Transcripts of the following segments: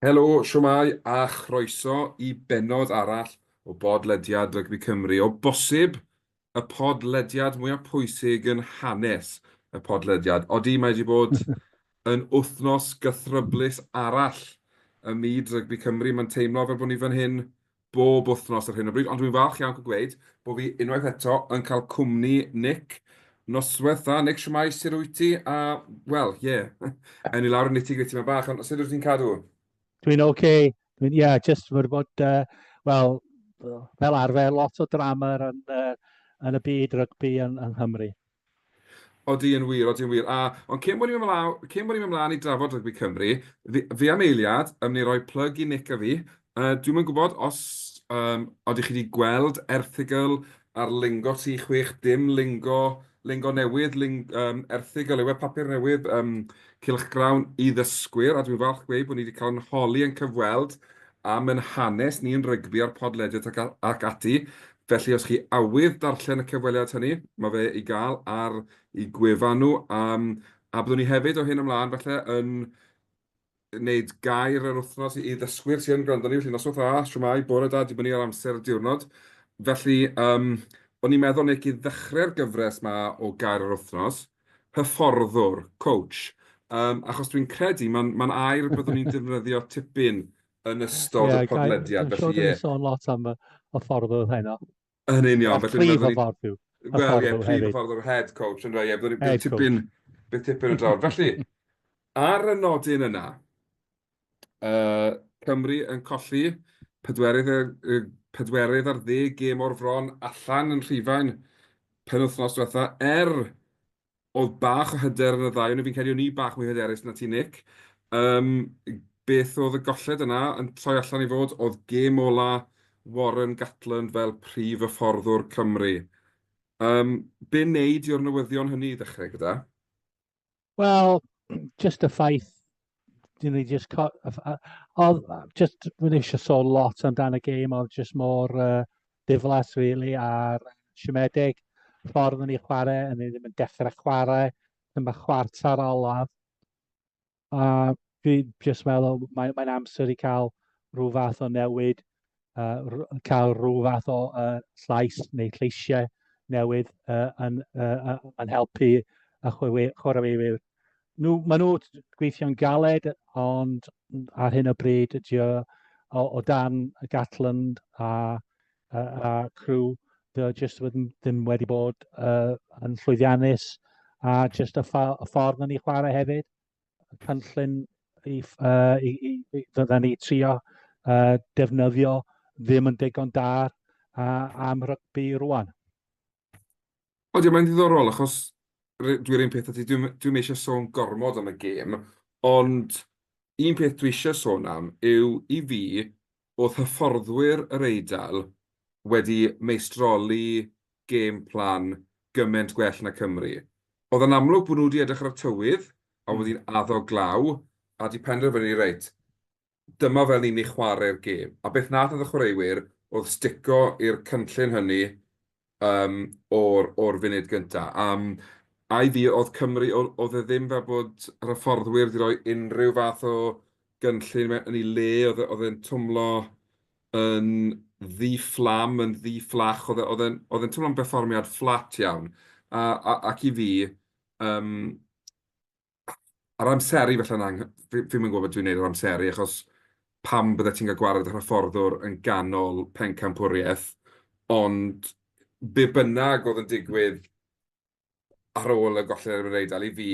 Helo, shwmae, a chroeso i bennod arall o Bodlediad Rygbi Cymru. O bosib, y podlediad mwyaf pwysig yn hanes y podlediad. Odi, mae wedi bod yn wythnos gythryblus arall ym myd rygbi Cymru. Mae'n teimlo fel bod ni fan hyn bob wythnos ar hyn o bryd, ond dwi'n falch iawn cael gweud bod fi unwaith eto yn cael cwmni Nick. Noswaith dda, Nick, shwmae, sut wyt ti? A, wel, ie, yeah. ewn ni lawr yn nitty-gritty mewn bach, ond sut wyt ti'n cadw? Dwi'n oce. Okay. Dwi'n, yeah, just wedi bod, uh, wel, fel arfer, lot o drama yn, uh, yn y byd rygbi yn, yng Nghymru. Odi yn wir, odi yn wir. A, ond cyn bod ni'n mynd mlaen, cyn bod ni'n mynd mlaen i drafod rygbi Cymru, fi, fi am eiliad yn mynd i roi plug i Nick a fi. Uh, dwi'm yn gwybod os um, odych chi wedi gweld erthygl ar Lingo 360, Lingo, Lingo newydd, ling, um, erthygl yw e, papur newydd, um, cylchgrawn i ddysgwyr, a dwi'n falch gweud bod ni wedi cael yn holi yn cyfweld am yn hanes ni yn rygbi a'r podlediad ac, ac ati. Felly os chi awydd darllen y cyfweliad hynny, mae fe i gael ar eu gwefan nhw. Um, a byddwn ni hefyd o hyn ymlaen falle yn wneud gair yr wythnos i ddysgwyr sy'n gwrando ni. Felly noswaith dda, shwmae, bore da, dibynnu ar amser y diwrnod. Felly, um, o'n i'n meddwl, Nick, i ddechrau'r gyfres ma o gair yr wythnos, hyfforddwr, coach, um, achos dwi'n credu mae'n ma air byddwn ni'n defnyddio tipyn yn ystod y podlediad. Dwi'n siŵr ie. sôn lot am y hyfforddwr heno. Yn union. Felly, prif hyfforddwr. Wel, ie, prif hyfforddwr, head coach, yn rhaid, ie, byddwn ni'n tipyn, bydd tipyn yn drafod. Felly, ar y nodyn yna, uh, Cymru yn colli pedwerydd, pedwerydd ar ddeg gêm o'r fron allan yn Rhufain penwythnos diwetha, er Oedd bach o hyder yn y ddau o'n nhw. Fi'n credu o'n i bach mwy hyderus na ti, Nick. Um, beth oedd y golled yna yn troi allan i fod? Oedd gêm ola Warren Gatland fel prif hyfforddwr Cymru. Um, be wneud i o'r newyddion hynny i ddechrau gyda? Wel, just y ffaith, dyn ni just... Oedd, just, dwi'n eisiau sôn lot amdan y gêm, oedd just mor uh, diflas, really, a'r siomedig ffordd yn ei chwarae, yn ei ddim yn dechrau chwarae, dyma chwarter olaf. A dwi jyst meddwl, mae'n mae amser i cael rhyw fath o newid, uh, cael rhyw fath o uh, llais neu lleisiau newydd uh, yn, uh, yn helpu y chwaraewyr. Nhw, maen nhw gweithio'n galed, ond ar hyn o bryd ydy o, o, o dan Gatland a, a, a crew, dy jyst ddim wedi bod uh, yn llwyddiannus a jyst y, y ffordd yn ei chwarae hefyd. Y cynllun i, uh, i, i, i, fydden ni trio uh, defnyddio ddim yn digon da uh, am rygbi rwan. Odi, mae'n ddiddorol achos dwi'n yr un peth â ti, dwi'm dwi'm eisiau sôn gormod am y gêm, ond un peth dwi eisiau sôn am yw i fi, oedd hyfforddwyr yr Eidal wedi meistroli game plan gymaint gwell na Cymru. Oedd yn amlwg bod nhw wedi edrych ar y tywydd a wedi'n addo glaw a 'di penderfynu reit, dyma fel ni'n mynd i chwarae'r gêm. A beth wnaeth y chwaraewyr oedd stico i'r cynllun hynny um, o'r, or funud gynta. Um, a i fi, oedd Cymru, oedd e ddim fel bod yr hyfforddwyr wedi rhoi unrhyw fath o gynllun yn ei le, oedd e, oedd e'n twmlo yn ddi-fflam, yn ddi-fflach, oedd e, oedd e'n oedd e'n twmlo'n berfformiad fflat iawn. A, a, ac i fi, um, A'r amseru falle'n ang-... Fi fi'm yn gwybod beth dwi'n wneud o'r amseru, achos pam byddet ti'n cael gwared ar hyfforddwr yn ganol pencampwriaeth, ond be bynnag oedd yn digwydd ar ôl y golled yn erbyn yr Eidal, i fi,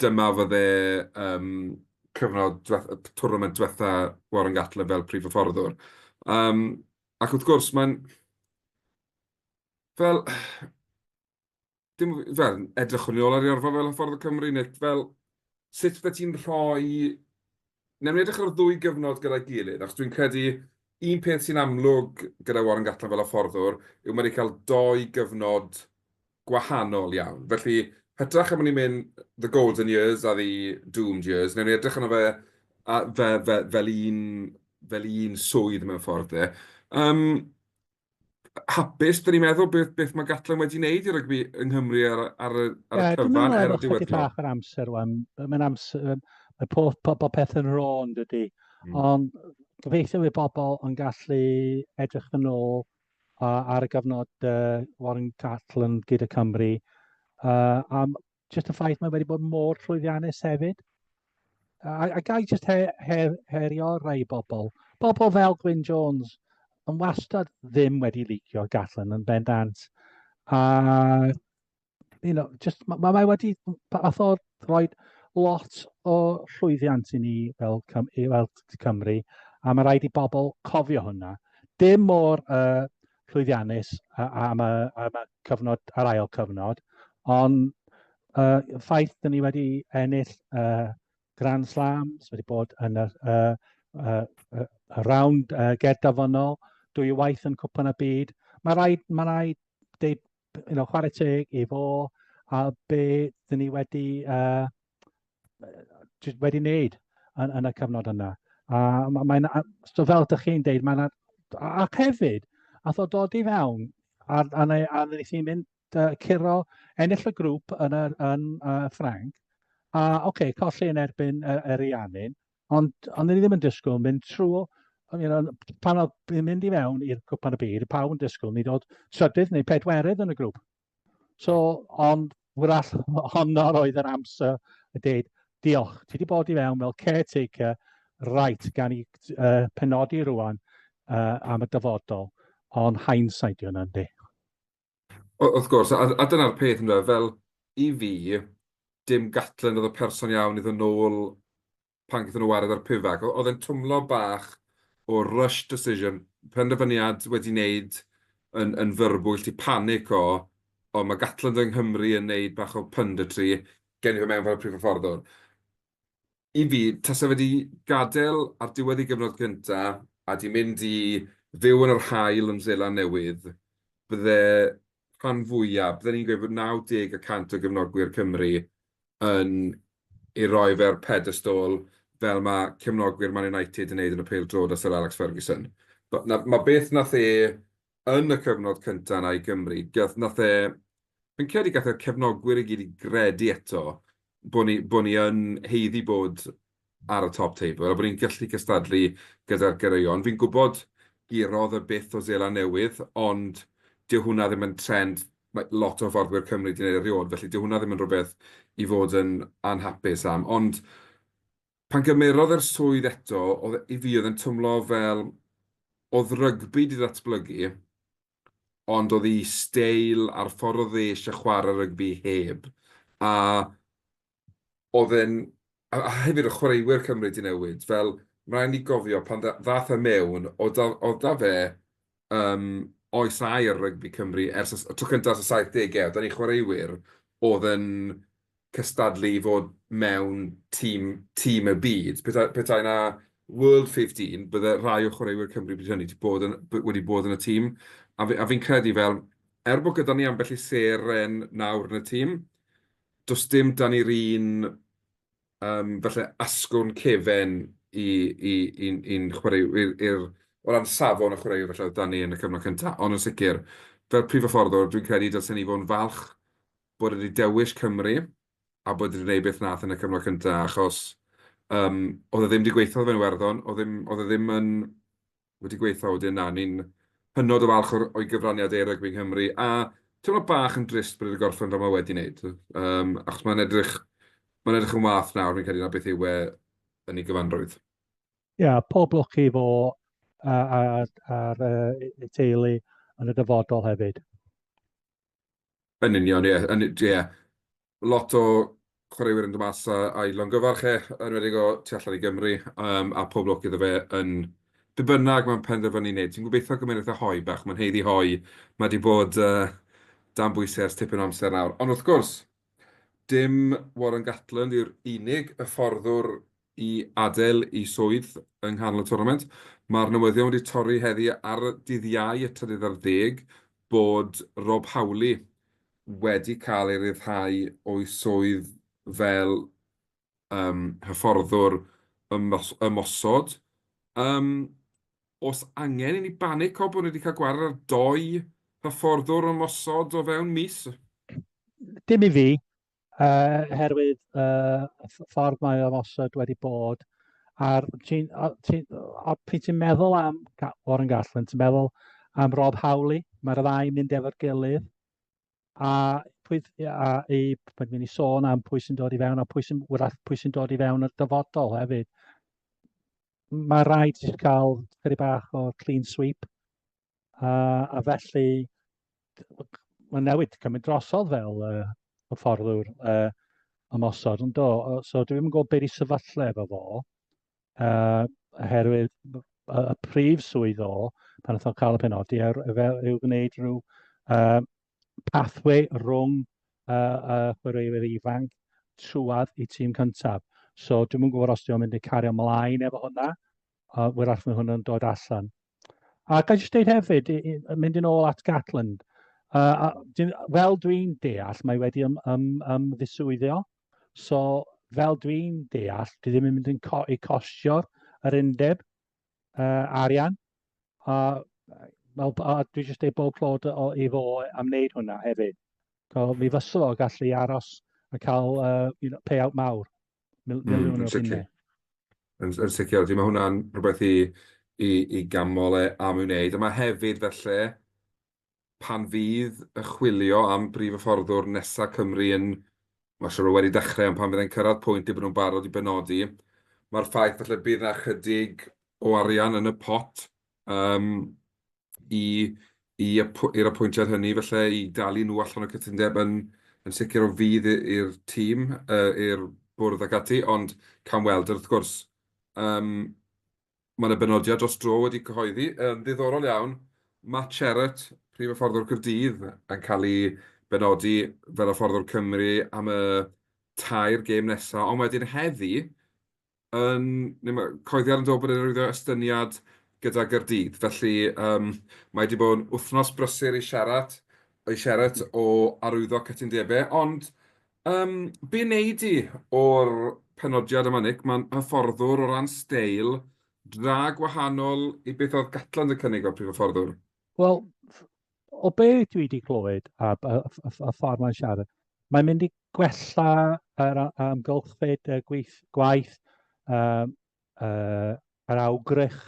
dyma fydde yym cyfnod diweth- tournament diwetha Warren Gatland fel prif hyfforddwr. Yym ac wrth gwrs mae'n... fel... dim, fel, edrychwn ni ôl ar ei yrfa fel hyfforddwr Cymru, neu fel, sut byddet ti'n rhoi... Wnawn ni edrych ar y ddwy gyfnod gyda'i gilydd, achos dwi'n credu un peth sy'n amlwg gyda Warren Gatland fel hyfforddwr yw mae wedi cael dou gyfnod gwahanol iawn. Felly, hytrach na bod ni'n mynd the golden years a the doomed years, wnawn ni edrych arno fe a fe, fe, fel un, fel un swydd mewn ffordd de. Um, hapus, dyn ni'n meddwl, beth, beth mae Gatland wedi wneud i rygbi yng Nghymru ar, ar, y, ar y cyfan, er y diweddglo. Dwi'n meddwl bach o'r amser wan. Mae'n amser, mae pob, pob, pob peth yn rôn, dydy. Ond gobeithio fydd bobl yn gallu edrych yn ôl ar y gyfnod Warren Gatland gyda Cymru. A jyst y ffaith mae wedi bod mor llwyddiannus hefyd. A gai jyst he, he, herio rai bobl. Bobl fel Gwyn Jones yn wastad ddim wedi licio Gatland yn bendant. A just, mae wedi fath o rhoi lot o llwyddiant i ni fel, fel Cymru, a mae rhaid i bobl cofio hwnna. Dim mor llwyddiannus am y, am y cyfnod, yr ail cyfnod, ond ffaith dyn ni wedi ennill Grand Slams, wedi bod yn y, y round gerddafynol, dwywaith yn Cwpan y Byd. Mae rhaid, mae rhaid deud, chwarae teg i fo a be dyn ni wedi, wedi wneud yn y cyfnod yna. A mae'n, so fel ydych chi'n deud, mae'n, ac hefyd, ath o dod i fewn, a wnes i mynd curo, ennill y grŵp yn Ffrainc, a oce, okay, colli yn erbyn yr Iannin, ond ni ddim yn disgwyl mynd trwy, pan oedd yn mynd i fewn i'r Cwpan y Byd, pawb yn disgwyl ni dod trydydd neu pedwerydd yn y grŵp. So, ond wrach honno oedd yr amser y deud, diolch, ti wedi bod i fewn fel caretaker, right, gan i penodi rwan am y dyfodol, ond hindsight yw hwnna, yndi. Wrth gwrs, a dyna'r peth yndyfe, fel i fi, dim Gatland oedd y person iawn i ddod nôl pan gaethon nhw wared ar Pivac. Oedd e'n twmlo bach o rush decision, penderfyniad wedi wneud yn fyrbwyll, 'di panico, o mae Gatland yng Nghymru yn wneud bach o punditry, gen i fe mewn fel y prif hyfforddwr. I fi, tase fe 'di gadael ar diwedd ei gyfnod cynta a 'di mynd i fyw yn yr haul yn Seland Newydd, bydde rhan fwya, bydden i'n gweud bod 90 y cant o gefnogwyr Cymru yn ei roi fe ar pedestol fel mae cefnogwyr Man United yn wneud yn y pêl-droed â Sir Alex Ferguson. Na, ma' beth wnaeth e yn y cyfnod cynta 'na i Gymru, gath, wnaeth e... Fi'n credu gath e'r cefnogwyr i gyd i gredu eto bod ni, bod ni yn haeddu bod ar y top table a bod ni'n gallu cystadlu gyda'r goreuon. Fi'n gwybod gurodd e byth o Seland Newydd, ond dyw hwnna ddim yn trend mae lot o hyfforddwyr Cymru 'di wneud erioed, felly dyw hwnna ddim yn rhywbeth i fod yn anhapus am. Ond pan gymerodd e'r swydd eto, oedd, i fi oedd e'n twmlo fel oedd rygbi 'di datblygu, ond oedd ei steil a'r ffordd oedd e eisiau chwarae rygbi heb. A oedd e'n... A hefyd y chwaraewyr Cymru 'di newid, fel ma' raid ni gofio pan ddaeth e mewn, oedd 'da oedd 'da fe oes aur rygbi Cymru ers y tro cyntaf ers y saithdegau, oedd 'da ni chwaraewyr oedd yn cystadlu i fod mewn tîm tîm y byd. Petai 'na World 15, bydde rhai o chwaraewyr Cymru bryd hynny 'di bod yn wedi bod yn y tîm. A fi'n credu fel, er bod gyda ni ambell i seren nawr yn y tîm, does dim 'da ni'r un falle asgwrn cefen i i i'n i'n chwaraewyr, i'r o ran safon y chwaraewyr falle oedd 'da ni yn y cyfnod cynta. Ond yn sicr, fel prif hyfforddwr, dwi'n credu dylsen ni fod yn falch bod e 'di dewis Cymru a bod e 'di gwneud beth wnaeth yn y cyfnod cynta, achos oedd e ddim 'di gweithio fe yn Iwerddon, oedd ddim, oedd e ddim yn wedi gweithio wedyn. Na, ni'n hynod o falch o'i gyfraniad e i rygbi Nghymru, a teimlo bach yn drist bod e 'di gorffen fel mae wedi wneud, achos mae'n edrych, mae'n edrych yn wath nawr, fi'n credu, na beth yw e yn ei gyfanrwydd. Ie, yeah, pob lwc i fo a'r teulu yn y dyfodol hefyd. Yn union, ie. Yn, ie. Lot o chwaraewyr yn dod mas a'i longyfarch e, yn enwedig o tu allan i Gymru, a pob lwc iddo fe yn be bynnag mae'n penderfynu wneud. Ti'n gobeithio gymerith e hoe bach, mae'n haeddu hoe. Mae 'di bod dan bwysau ers tipyn o amser nawr. Ond wrth gwrs, dim Warren Gatland yw'r unig hyfforddwr i adael ei swydd yng nghanol y twrnament. Mae'r newyddion wedi torri heddi ar dydd Iau y trydydd ar ddeg bod Rob Howley wedi cael ei ryddhau o'i swydd fel hyfforddwr ymosod. Oes angen i ni banico bod ni wedi cael gwared ar dou hyfforddwr ymosod o fewn mis? Dim i fi, oherwydd y ffordd mae ymosod wedi bod. A'r ti'n, a, ti, a pryd ti'n meddwl am Warren Gatland, ti'n meddwl am Rob Howley, mae'r ddau yn mynd efo'r gilydd. A pwy, a i, mae'n mynd i sôn am pwy sy'n dod i fewn a pwy sy'n, wrach, pwy sy'n dod i fewn yr dyfodol hefyd. Mae rhaid i cael chydig bach o clean sweep. A, a felly, mae'n newid cymryd drosodd fel hyfforddwr ymosod, yn do. So dwi ddim yn gwybod beth i sefyllfa efo fo, oherwydd y, y prif swydd o, pan oedd o'n cael y penodi, er, fel yw gwneud rhyw pathway rhwng y chwaraewyr ifanc trwad i tîm cyntaf. So dwi'm yn gwybod os dwi'n mynd i cario ymlaen efo hwnna, a wyrach mae hwnna'n dod allan. A ga i jyst deud hefyd, i, i, mynd yn ôl at Gatland, uh, fel dwi'n deall, mae wedi ym, ym, ymddiswyddio. So, fel dwi'n deall, dwi ddim yn mynd yn co i costio'r yr undeb arian. A, wel, a dwi jyst deud bob clod o, i fo am wneud hwnna hefyd. So, mi fysa fo gallu aros a cael you know, payout mawr, mil, miliwn o bunnau. Yn, yn sicr, ydy, mae hwnna'n rhywbeth i, i, i ganmol e am ei wneud. A mae hefyd, felly, pan fydd y chwilio am brif hyfforddwr nesaf Cymru yn, mae'n siŵr bod wedi dechrau, ond pan fydd e'n cyrraedd pwynt lle bod nhw'n barod i benodi, mae'r ffaith falle bydd 'na chydig o arian yn y pot um, i, i, i'r apwyntiad hynny, felly i dalu nhw allan o'r cytundeb yn, yn sicr o fudd i'r tîm, uh, i'r bwrdd ac ati, ond cawn weld, wrth gwrs. Um, mae yna benodiad dros dro wedi cyhoeddi, yn ddiddorol iawn, Matt Sherratt, prif hyfforddwr Caerdydd, yn cael ei benodi fel hyfforddwr Cymru am y tair gêm nesaf, ond wedyn heddi, yn... neu ma' cyhoeddiad yn dod bod e'n arwyddo estyniad gyda Gaerdydd. Felly yym mae 'di bod yn wythnos brysur i siarad, i Sherratt o arwyddo cytundebau, ond yym be wnei di o'r penodiad yma, Nick? Mae'n hyfforddwr o ran steil dra gwahanol i beth oedd Gatland yn cynnig fel prif hyfforddwr. Wel, o be dwi wedi clywed a, a, a, a ffordd mae'n siarad, mae'n mynd i gwella yr amgylchfyd y gweith, gwaith, um, yr awgrych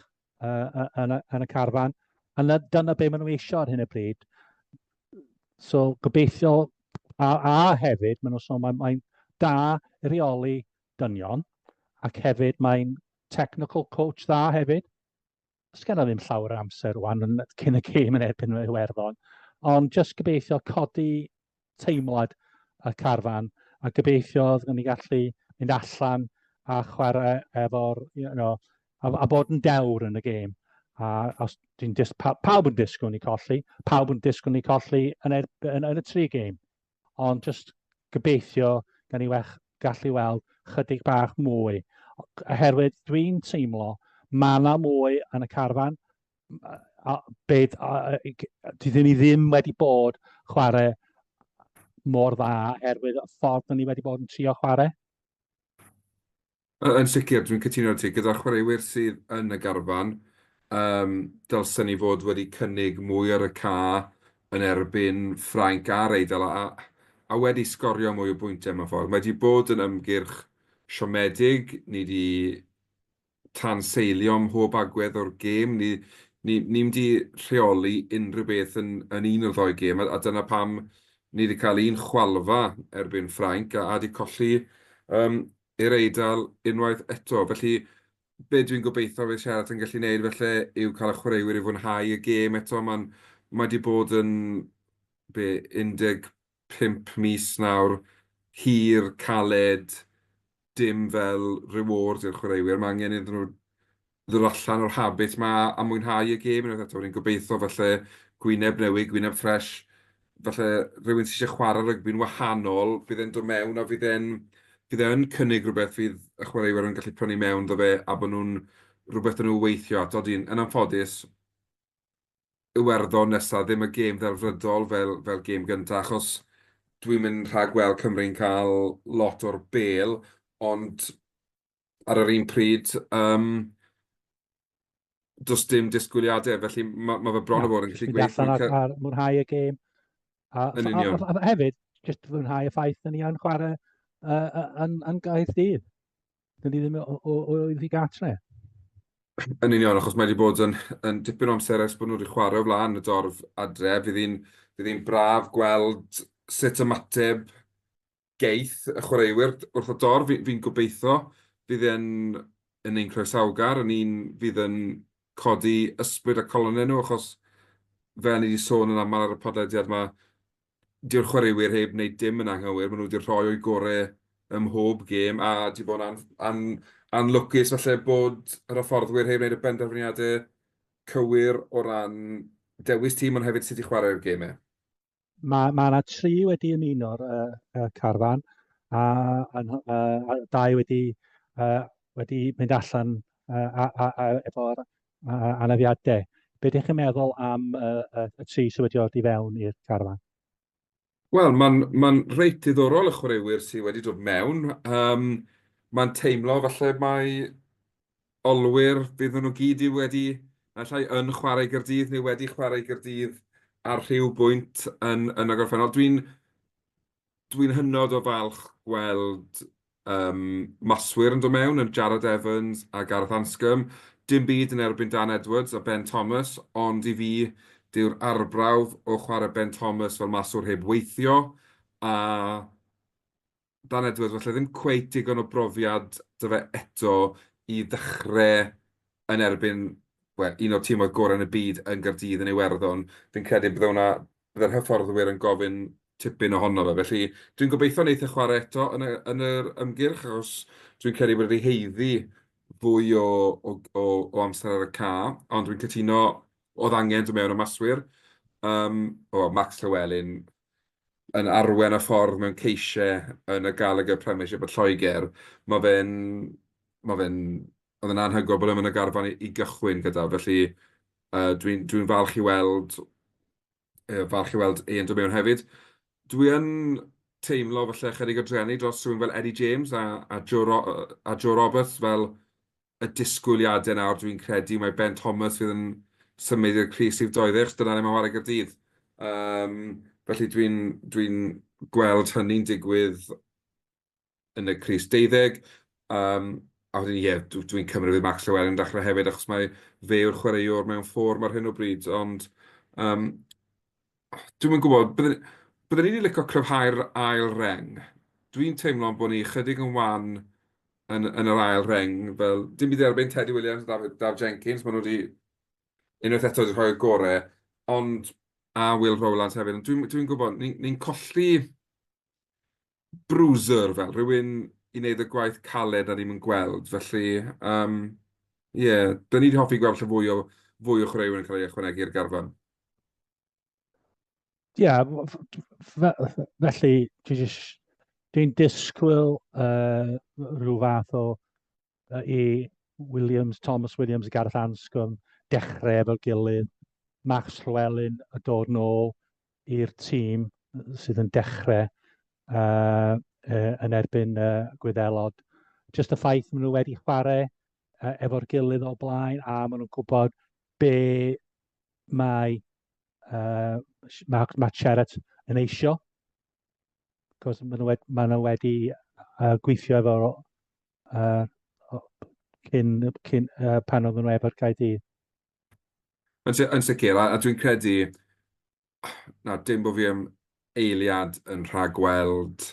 uh, yn, y, yn y carfan. A na, dyna be maen nhw eisiau ar hyn o bryd. So gobeithio, a, a hefyd, maen nhw'n sôn, mae'n mae da reoli dynion, ac hefyd mae'n technical coach dda hefyd. Sgenna ddim llawer o amser rwan yn, cyn y gêm yn erbyn Iwerddon, ond jyst gobeithio codi teimlad y carfan a gobeithio fyddwn ni gallu mynd allan a chwarae efo'r, you know, a, a bod yn dewr yn y gêm. A os dwi'n dis, pa, pawb yn disgwyl ni colli, pawb yn disgwyl ni colli yn, er, yn, yn y tri gêm. Ond jyst gobeithio gan i wech gallu weld chydig bach mwy. Oherwydd dwi'n teimlo mae yna mwy yn y carfan, a, beth, a, dydyn ni ddim wedi bod chwarae mor dda oherwydd y ffordd ni wedi bod yn trio chwarae. Yn sicr, dwi'n cytuno â ti. Gyda'r chwaraewyr sydd yn y garfan, yym, dylsen ni fod wedi cynnig mwy ar y ca yn erbyn Ffrainc a'r Eidal, a a wedi sgorio mwy o bwyntiau mewn ffordd. Mae 'di bod yn ymgyrch siomedig, ni 'di tanseilio ym mhob agwedd o'r gêm. Ni ni ni'm 'di rheoli unrhyw beth yn yn un o'r ddou gêm, a a dyna pam ni 'di cael un chwalfa erbyn Ffrainc a a 'di colli yym i'r Eidal unwaith eto. Felly, be dwi'n gobeithio fydd Sherratt yn gallu wneud felly yw cael y chwaraewyr i fwynhau y gêm eto. Mae'n mae 'di bod yn, be, 15 mis nawr, hir, caled, dim fel reward i'r chwaraewyr. Mae angen iddyn nhw ddod allan o'r habit 'ma a mwynhau y gêm unwaith eto. Ni'n gobeithio falle gwyneb newydd, gwyneb ffresh, falle rhywun sydd eisiau chwarae rygbi'n wahanol, bydd e'n dod mewn a fydd e'n fydd e'n cynnig rhywbeth fydd y chwaraewyr yn gallu prynu mewn iddo fe a bod nhw'n rhywbeth 'da nhw weithio at. Odi, yn anffodus, Iwerddon nesa ddim y gêm ddelfrydol fel fel gêm gynta, achos dwi'm yn rhagweld Cymru'n cael lot o'r bêl, ond ar yr un pryd, yym, does dim disgwyliadau, felly ma' ma' fe bron o fod yn gallu gweud... Mynd allan a, a mwynhau y gêm. A, yn union. A, a, a hefyd, jyst mwynhau y ffaith yn ni yn chwarae uh, yn, yn Gaerdydd. Dyn ni ddim o i gatre. Yn union, achos mae wedi bod yn dipyn o amser ers bod nhw wedi chwarae o flaen y dorf adre. Fydd hi'n fydd hi'n braf gweld sut ymateb geith y chwaraewyr wrth y dorf. Fi'n gobeithio fydd e'n yn un croesawgar, yn un fydd yn codi ysbryd a colonnau nhw, achos fel ni wedi sôn yn aml ar y podlediad 'ma, dyw'r chwaraewyr heb wneud dim yn anghywir, maen nhw wedi rhoi o'u gorau ym mhob gêm, a 'di bod yn an, an, anlwcus falle bod yr hyfforddwyr heb wneud y benderfyniadau cywir o ran dewis tîm, ond hefyd sut i chwarae'r gemau. Mae yna tri wedi ymuno'r carfan, a dau wedi mynd allan efo'r anafiadau. Be ydych chi'n meddwl am y tri sydd wedi dod i fewn i'r carfan? Wel, mae'n ma reit diddorol y chwaraewyr sydd wedi dod mewn. Mae'n teimlo falle mai olwyr fydden nhw gyd i wedi, naill ai yn chwarae i Gaerdydd neu wedi chwarae i Gaerdydd ar rhyw bwynt yn y gorffennol. Dwi'n hynod o falch gweld maswyr yn dod mewn, yn Jarrod Evans a Gareth Anscombe. Dim byd yn erbyn Dan Edwards a Ben Thomas, ond i fi, dyw'r arbrawf o chwarae Ben Thomas fel maswr heb weithio, a Dan Edwards falle ddim cweit digon o brofiad 'da fe eto i ddechrau yn erbyn, wel, un o'r timoedd gorau yn y byd yn Gaerdydd yn Iwerddon. Fi'n credu bydde hwnna, bydde'r hyfforddwyr yn gofyn tipyn ohono fe. Felly dwi'n gobeithio wneith e chwarae eto yn yr ymgyrch, achos dwi'n credu bod wedi haeddu fwy o amser ar y ca, ond dwi'n cytuno, oedd angen dod mewn y maswyr. O, Max Llewellyn yn arwen y ffordd mewn ceisiau yn y Gallagher Premiership yn Lloegr, mae fe'n... mae fe'n... oedd e'n anhygoel bod e'n yn y garfan i gychwyn gyda, felly dwi'n dwi falch i weld e'n dod mewn hefyd. Dwi yn teimlo falle chydig o drueni dros rhywun fel Eddie James a Joe Roberts, fel y disgwyliadau nawr, dwi'n credu mae Ben Thomas fydd yn symud i'r crys rhif 20, dyna le mae'n chwarae Gaerdydd. Felly dwi'n dwi gweld hynny'n digwydd yn y crys 12. A wedyn, ie, dwi'n cymryd fydd Max Llewellyn yn dechrau hefyd, achos mae fe yw'r chwaraewr mewn fform ar hyn o bryd. Ond dwi'm yn gwybod, byddwn ni wedi licio cryfhau'r ail reng. Dwi'n teimlo bod ni chydig yn wan yn yr ail reng, fel dim byd erbyn Teddy Williams a Daf Jenkins, maen nhw wedi unwaith eto wedi rhoi'r gorau, ond a Will Rowlands hefyd. Ond dwi'n dwi gwybod, ni'n ni colli bruiser fel rhywun i wneud y gwaith caled a ni'n gweld. Felly, yeah, dyn ni wedi hoffi gweld lle fwy o chwaraewyr yn cael ei ychwanegu i'r garfan. Ie, yeah, felly dwi'n disgwyl rhyw fath o i Williams, Thomas Williams a Gareth Anscombe dechrau efo'r gilydd, Max Llewellyn y dod nôl i'r tîm sydd yn dechrau yn erbyn Gwyddelod. Just y ffaith maen nhw wedi chwarae efo'r gilydd o blaen a maen nhw'n gwybod be mae Matt Sherratt yn eisio. Cos maen nhw wedi gweithio efo cyn pan oedden nhw efo'r Caerdydd. Yn sicr, a dwi'n credu, na, dim bod fi am eiliad yn rhagweld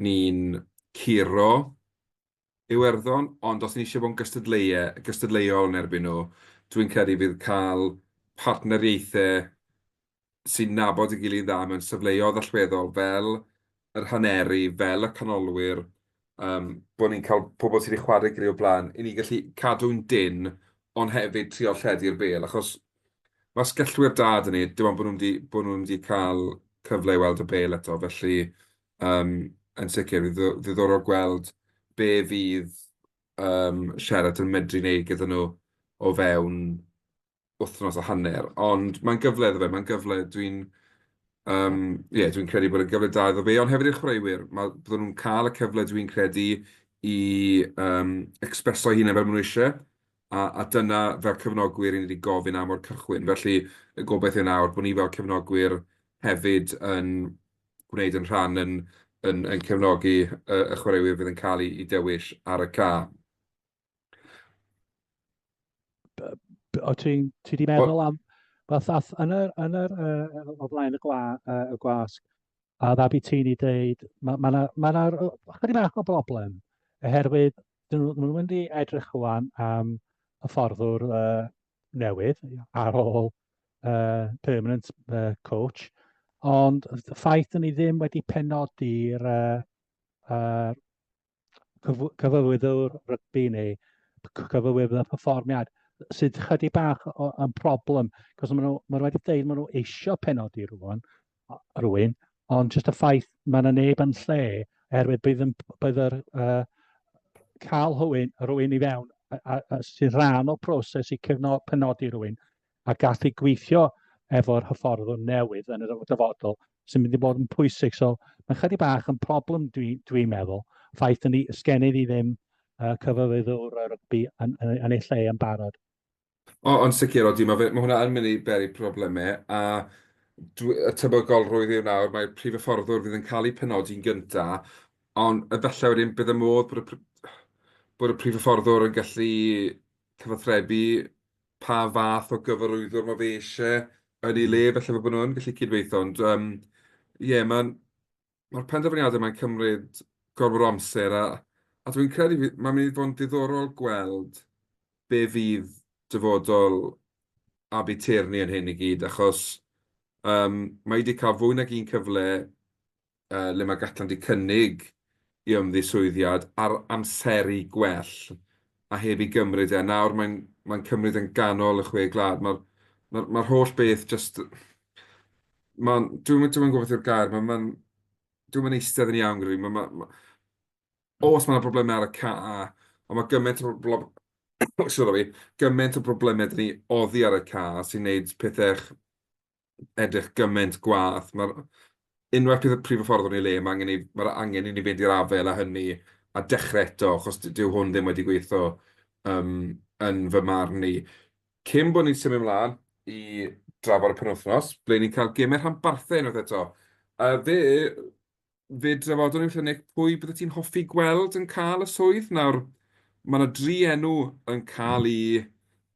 ni'n curo Iwerddon, ond os ni eisiau bod yn gystadleuol yn erbyn nhw, dwi'n credu fydd cael partneriaethau sy'n nabod ei gilydd dda mewn safleoedd allweddol fel yr haneri, fel y canolwyr, bod ni'n cael pobl sydd wedi chwarae gilydd o blaen, i ni gallu cadw'n dynn, ond hefyd trio lledu'r bêl, achos mae asgellwyr da 'da ni, dim ond bod nhw'n wedi cael cyfle i weld y bêl eto, felly yn sicr, fydd ddiddorol gweld be fydd Sherratt yn medru wneud gyda nhw o fewn wythnos a hanner, ond mae'n gyfle iddo fe, mae'n gyfle, ie, dwi'n credu bod e'n gyfle da iddo fe, ond hefyd i'r chwaraewyr, bydden nhw'n cael y cyfle, dwi'n credu, i expreso eu hunain fel maen nhw eisiau, a dyna fel cefnogwyr i ni wedi gofyn am o'r cychwyn. Felly y gobaith yw nawr bod ni fel cefnogwyr hefyd yn gwneud yn rhan yn cefnogi y chwaraewyr fydd yn cael eu dewis ar y ca. O ti'n ti di meddwl am... Wel, ath, yn yr, yn yr, uh, o flaen y, gwa, uh, y gwasg, a ddabi ti'n i dweud, mae ma na, ma na chydig bach o broblem, oherwydd dyn nhw, nhw'n mynd i edrych rwan am hyfforddwr uh, newydd ar ôl uh, permanent uh, coach, ond y ffaith dyn ni ddim wedi penodi'r uh, uh, cyfarwyddwr rygbi neu cyfarwyddwr perfformiad sydd chydig bach o, yn problem, cos maen nhw, maen nhw wedi dweud maen nhw eisiau penodi rhywun, rhywun, ond jyst y ffaith mae yna neb yn lle, oherwydd bydd, yn, bydd yr, uh, cael rhywun, rhywun i fewn a, a, a, sy'n rhan o'r proses i cyfno, penodi rhywun, a gallu gweithio efo'r hyfforddwr newydd yn y dyfodol sy'n mynd i bod yn pwysig. So mae'n chydig bach yn problem dwi'n dwi meddwl. Ffaith yn ni, sgennydd i ddim uh, cyfarwyddwr rygbi yn, yn, yn ei lle yn barod. O, ond sicr, odi, mae, fe, mae hwnna yn mynd i beri problemau, a dwi, y tebygolrwydd yw nawr, mae'r prif hyfforddwr fydd yn cael ei penodi'n gyntaf, ond efallai wedyn bydd y modd bod y, bod y prif hyfforddwr yn gallu cyfathrebu pa fath o gyfarwyddwr mae fe eisiau yn ei le, felly bod nhw yn gallu cydweithio. Ond um, ie, yeah, mae'n mae'r penderfyniadau mae'n cymryd gormod o amser a, a dwi'n credu mae'n mynd i fod yn diddorol gweld be fydd dyfodol Abi Tierney yn hyn i gyd, achos um, mae wedi cael fwy nag un cyfle uh, le mae Gatland 'di cynnig i ymddiswyddiad ar amseru gwell a heb i gymryd e. Nawr mae'n mae'n cymryd yn ganol y chwe gwlad. Mae'r mae, mae holl beth just... Mae'n... Dwi'n dwi gwybod beth yw'r gair. Mae'n... Mae'n dwi'n mynd eistedd yn iawn gyda fi. Mae, mae, mae, os mae yna broblemau ar y ca, ond mae gymaint o broblem... Sorry, gymaint o broblemau dyn ni oddi ar y ca sy'n neud pethau edrych gymaint gwaeth. Mae'r unwaith bydd y prif hyfforddwr yn ei le, mae angen i, mae'r angen i ni fynd i'r afael â hynny a dechrau eto, achos dyw hwn ddim wedi gweithio um, yn fy marn i. Cyn bod ni'n symud ymlaen i drafod y penwythnos, ble ni'n cael gemau rhanbarthau unwaith eto. Uh, fe Fe drafodon ni wrth Nick pwy byddet ti'n hoffi gweld yn cael y swydd. Nawr, mae yna dri enw yn cael eu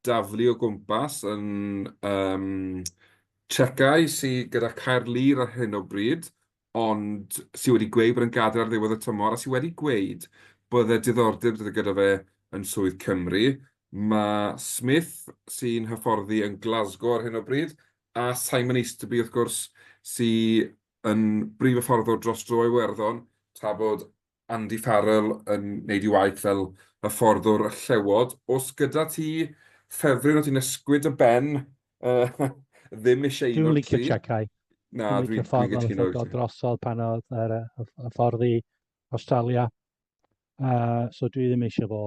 daflu o gwmpas yn um, Tsecau sydd gyda Caerlŷr ar hyn o bryd, ond sydd wedi gweud bod yn gadael ar ddiwedd y tymor, a sydd wedi gweud bod e diddordeb gyda fe yn swydd Cymru. Mae Smith, sy'n hyfforddi yn Glasgow ar hyn o bryd, a Simon Easterby, wrth gwrs, sydd yn brif hyfforddwr dros dro Iwerddon, tra bod Andy Farrell yn wneud ei waith fel hyfforddwr y Llewod. Oes gyda ti ffefryn o ti'n ysgwyd y ben uh, ddim eisiau un o'r tri? Dwi'n licio Czechau. Na, dwi'n licio ffordd dwi'n oedd dod drosodd pan oedd yr, y ffordd i Australia. Uh, so dwi ddim eisiau fo.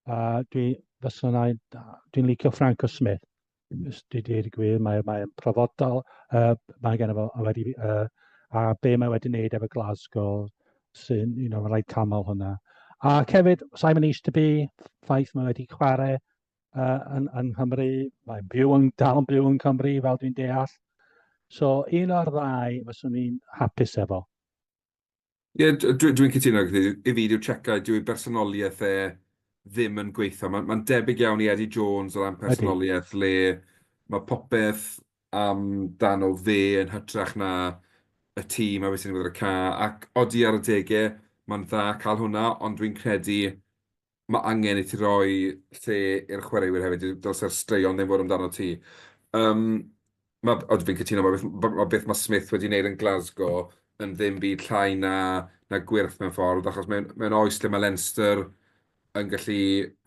Uh, dwi, fyswn i, dwi'n licio Franco Smith. Dwi dweud y gwir, mae'n mae profodol, uh, mae gen fo wedi, uh, a be mae wedi wneud efo Glasgow, sy'n, you know, rhaid canol hwnna. Ac hefyd, Simon Easterby, ffaith mae wedi chwarae uh, yn, yn Nghymru, mae'n byw yn, dal yn byw yn Cymru, fel dwi'n deall. So, un o'r ddau fyswn i'n hapus efo. Ie, dwi'n dwi cytuno gyda ti. I fi, dyw'r Tsecau, dyw ei bersonoliaeth e ddim yn gweithio. Mae'n ma debyg iawn i Eddie Jones o ran personoliaeth, le mae popeth amdano fe yn hytrach na y tîm a beth sy'n digwydd ar y ca. Ac odi ar adegau, mae'n dda cael hwnna, ond dwi'n credu mae angen i ti roi lle i'r chwaraewyr hefyd, dylse'r straeon ddim fod amdano ti. Um, ma, o, fi'n cytuno, mae beth, ma beth mae Smith wedi wneud yn Glasgow yn ddim byd llai na, na gwyrth mewn ffordd, achos mewn, mewn oes lle mae Leinster yn gallu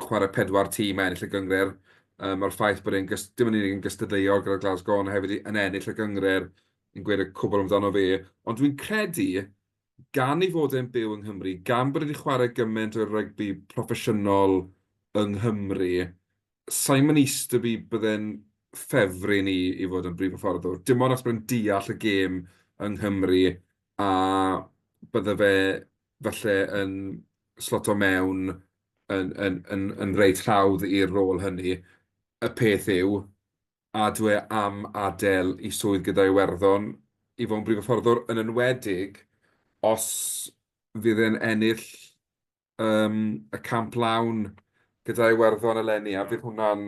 chwarae pedwar tîm a ennill y gynghrair, um, mae'r ffaith bod e'n dim yn unig yn gystadleuol gyda Glasgow, ond hefyd yn ennill y gynghrair yn gweud y cwbl amdano fe. Ond dwi'n credu Gan ei fod e'n byw yng Nghymru, gan bod e 'di chwarae gymaint o rygbi proffesiynol yng Nghymru, Simon Easterby bydde'n ffefryn i i fod yn brif hyfforddwr. Dim ond achos bod e'n deall y gêm yng Nghymru a bydde fe falle yn sloto mewn yn yn yn yn reit hawdd i'r rôl hynny. Y peth yw, a dw e am adael ei swydd gyda Iwerddon i fod yn brif hyfforddwr, yn enwedig os fydd e'n ennill um, y camp lawn gyda Iwerddon eleni, a fydd hwnna'n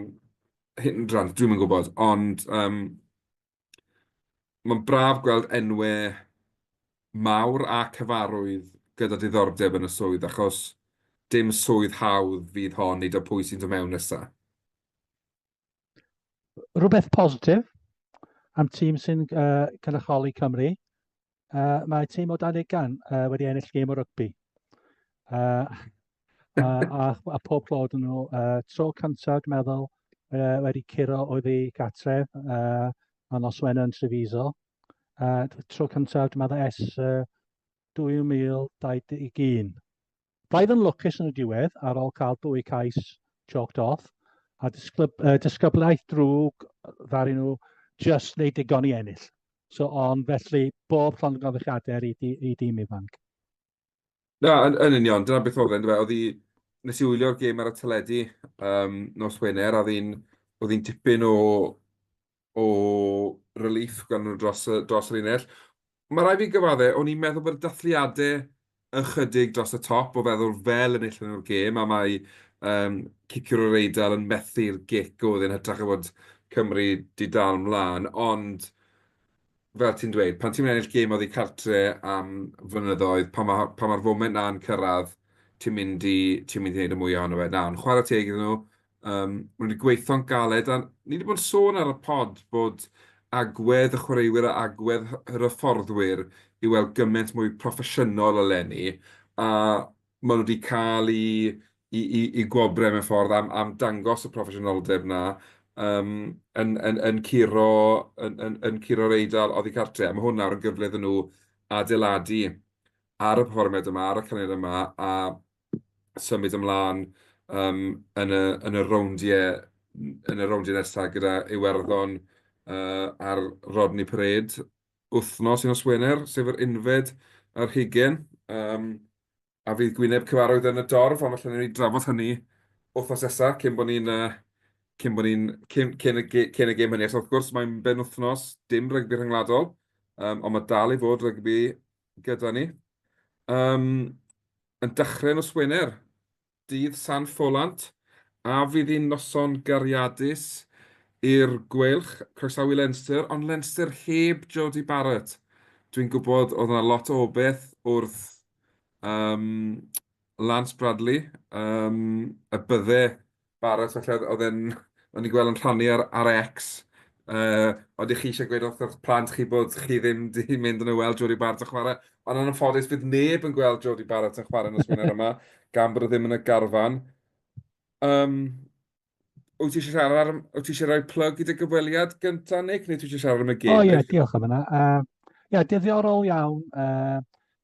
Hindran, dwi'm yn gwybod, ond um, mae'n braf gweld enwau mawr a cyfarwydd gyda diddordeb yn y swydd, achos dim swydd hawdd fydd hon i da pwy sy'n dod mewn nesaf. Rhywbeth positif am tîm sy'n uh, cynrychioli Cymru. Uh, mae tîm o dan ugain uh, wedi ennill gêm o rygbi. Uh, a, a, a pob clod yn nhw. Uh, tro cyntaf, dwi'n meddwl, uh, wedi curo oedd ei gatref uh, a nos Wener yn Treviso. Uh, tro cyntaf, dwi'n meddwl, ers uh, 2021. Braidd yn lwcus yn y diwedd ar ôl cael dwy cais chalked off a disglyb, uh, disgyblaeth drwg ddaru nhw just wneud digon i ennill. So, ond felly, bob llongyfarchiadau i, i, i dîm ifanc. Na, yn, yn union, dyna beth oedd e'n Oedd hi, nes i wylio'r gêm ar y teledu um, nos Wener, a oedd hi'n oedd hi'n tipyn o, o relief gan nhw dros, y, dros yr unell. Mae rhaid fi gyfadde, o'n i'n meddwl bod y dathliadau ychydig dros y top o feddwl fel enillon nhw'r gêm, a mae um, ciciwr o'r Eidal yn methu'r gic oedd yn hytrach o fod Cymru di dal mlaen, ond fel ti'n dweud, pan ti'n ennill gêm oddi cartre am flynyddoedd, pan mae'r pan ma foment na'n cyrraedd, ti'n mynd i, ti'n mynd i wneud y mwy ohono fe. Na, ond chwarae teg iddyn nhw, Um, maen nhw wedi gweithio'n galed, a ni wedi bod yn sôn ar y pod bod agwedd y chwaraewyr a agwedd yr hyfforddwyr i weld gymaint mwy proffesiynol eleni, a maen nhw wedi cael i, i, i, i gwobrau mewn ffordd am, am dangos y proffesiynoldeb na um, yn, yn, yn, curo, yn, yn, yn curo'r Eidal oddi cartre. A mae hwn nawr yn gyfle iddyn nhw adeiladu ar y perfformiad yma, ar y canlyniad yma, a symud ymlaen um, yn, y, yn y rowndiau yn y rowndiau nesaf gyda Iwerddon uh, ar Rodney Parade wythnos i nos Wener, sef yr unfed ar hugen. Um, a fydd gwyneb cyfarwydd yn y dorf, ond falle ni drafod hynny wythnos nesaf cyn bod ni'n uh, cyn bod ni'n cyn, cyn, y, cyn y gêm hynny. Achos wrth gwrs mae'n benwythnos, dim rygbi rhyngwladol, um, ond mae dal i fod rygbi gyda ni. Um, yn dechrau nos Wener, dydd San Ffolant, a fydd hi'n noson gariadus i'r Gweilch, croesawu Leinster, ond Leinster heb Jodie Barrett. Dwi'n gwybod oedd yna lot o obeith wrth um, Lance Bradley, um, y bydde Barrett falle oedd e'n... o'n i'n gweld yn rhannu ar, ar X. Uh, oeddech chi eisiau gweud wrth eich plant chi bod chi ddim wedi mynd yn y weld Jodie Barrett yn chwarae. Ond yn anffodus, fydd neb yn gweld Jodie Barrett yn chwarae nos Wener yma, gan bod o ddim yn y garfan. Um, wyt ti eisiau siarad ar, wyt ti eisiau rhoi plug i dy gyfweliad gyntaf, Nick, neu ti eisiau siarad am y gêm? O oh, ie, yeah, diolch am yna. Uh, yeah, diddorol iawn. Uh,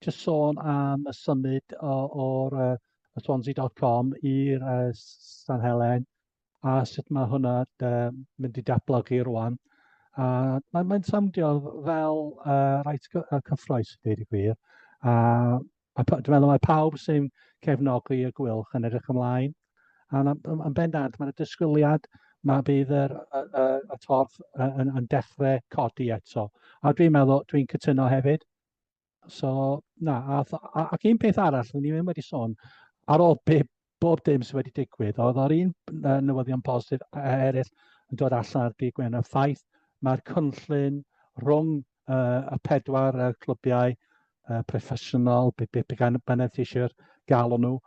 just sôn am y symud o'r uh, Swansea.com i'r uh, San Helen a sut mae hwnna uh, mynd i datblygu rwan. A mae'n mae soundio fel uh, reit cyffroes, i dweud y gwir. A mae, dwi'n meddwl mae pawb sy'n cefnogi y Gweilch yn edrych ymlaen. A yn bendant, mae'n disgwyliad mae bydd yr, y, y, y torf yn, yn dechrau codi eto. A dwi'n meddwl, dwi'n cytuno hefyd. So, na, a, a, ac un peth arall, ni ddim wedi sôn, ar ôl be, bob dim sydd wedi digwydd, oedd o'r un newyddion positif eraill yn dod allan ar dydd Gwener, y ffaith mae'r cynllun rhwng uh, y pedwar uh, clybiau uh, proffesiynol, be, be, be gan bynnag ti eisiau galw nhw,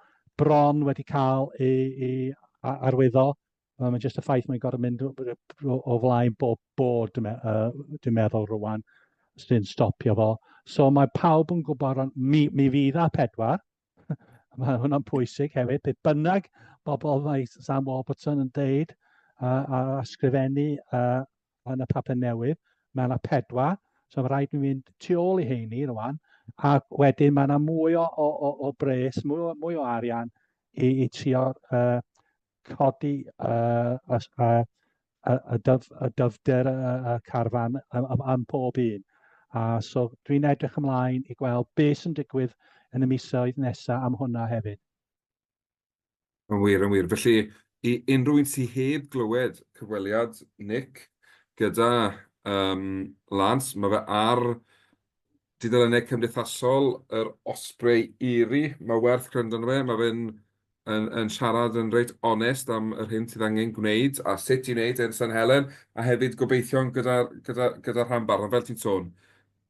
bron wedi cael ei, ei arwyddo. Mae'n jyst y ffaith mae'n gorfod mynd o, o flaen bob bod, dwi'n uh, dwi meddwl rwan, sy'n stopio fo. So mae pawb yn gwybod, mi, mi fydd a pedwar, mae hwnna'n pwysig hefyd, beth bynnag bobl mae Sam Warburton yn deud uh, a ysgrifennu uh, yn y papur newydd, mae yna pedwar, so mae rhaid i mi fynd tu ôl i heini rwan, a wedyn mae yna mwy o, o, o, o bres, mwy o, mwy o arian i, i trio uh, codi uh, y, y, y, dyf, y dyfnder y, y carfan am, am, am pob un. A so dwi'n edrych ymlaen i gweld beth sy'n digwydd yn y misoedd nesaf am hwnna hefyd. Yn wir, yn wir. Felly, i unrhyw un sydd heb glywed cyfweliad Nick gyda um, Lance, mae fe ar dudalennau cymdeithasol yr Osprey Erie. Mae werth gwrando arno fe. Mae fe'n yn, yn siarad yn reit onest am yr hyn sydd angen gwneud a sut i wneud e yn San Helen, a hefyd gobeithio'n gyda'r gyda, gyda rhanbarth. Ond fel ti'n sôn,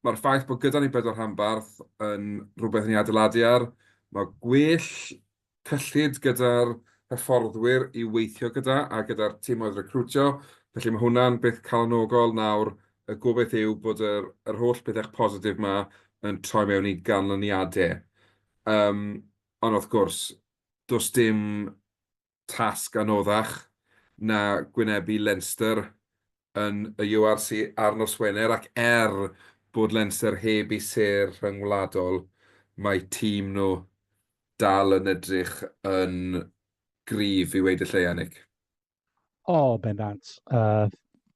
mae'r ffaith bod gyda ni bedwar rhanbarth yn rhywbeth ni adeiladu ar. Mae gwell cyllid gyda'r hyfforddwyr i weithio gyda a gyda'r timoedd recriwtio, felly mae hwnna'n beth calonogol. Nawr, y gobaith yw bod yr, yr holl bethau positif 'ma yn troi mewn i ganlyniadau. Yym, ond wrth gwrs, does dim tasg anoddach na gwynebu Leinster yn y URC ar nos Wener, ac er bod Leinster heb eu sêr rhyngwladol, mae tîm nhw dal yn edrych yn gryf i weud y lleia, Nick. O, bendant. Uh,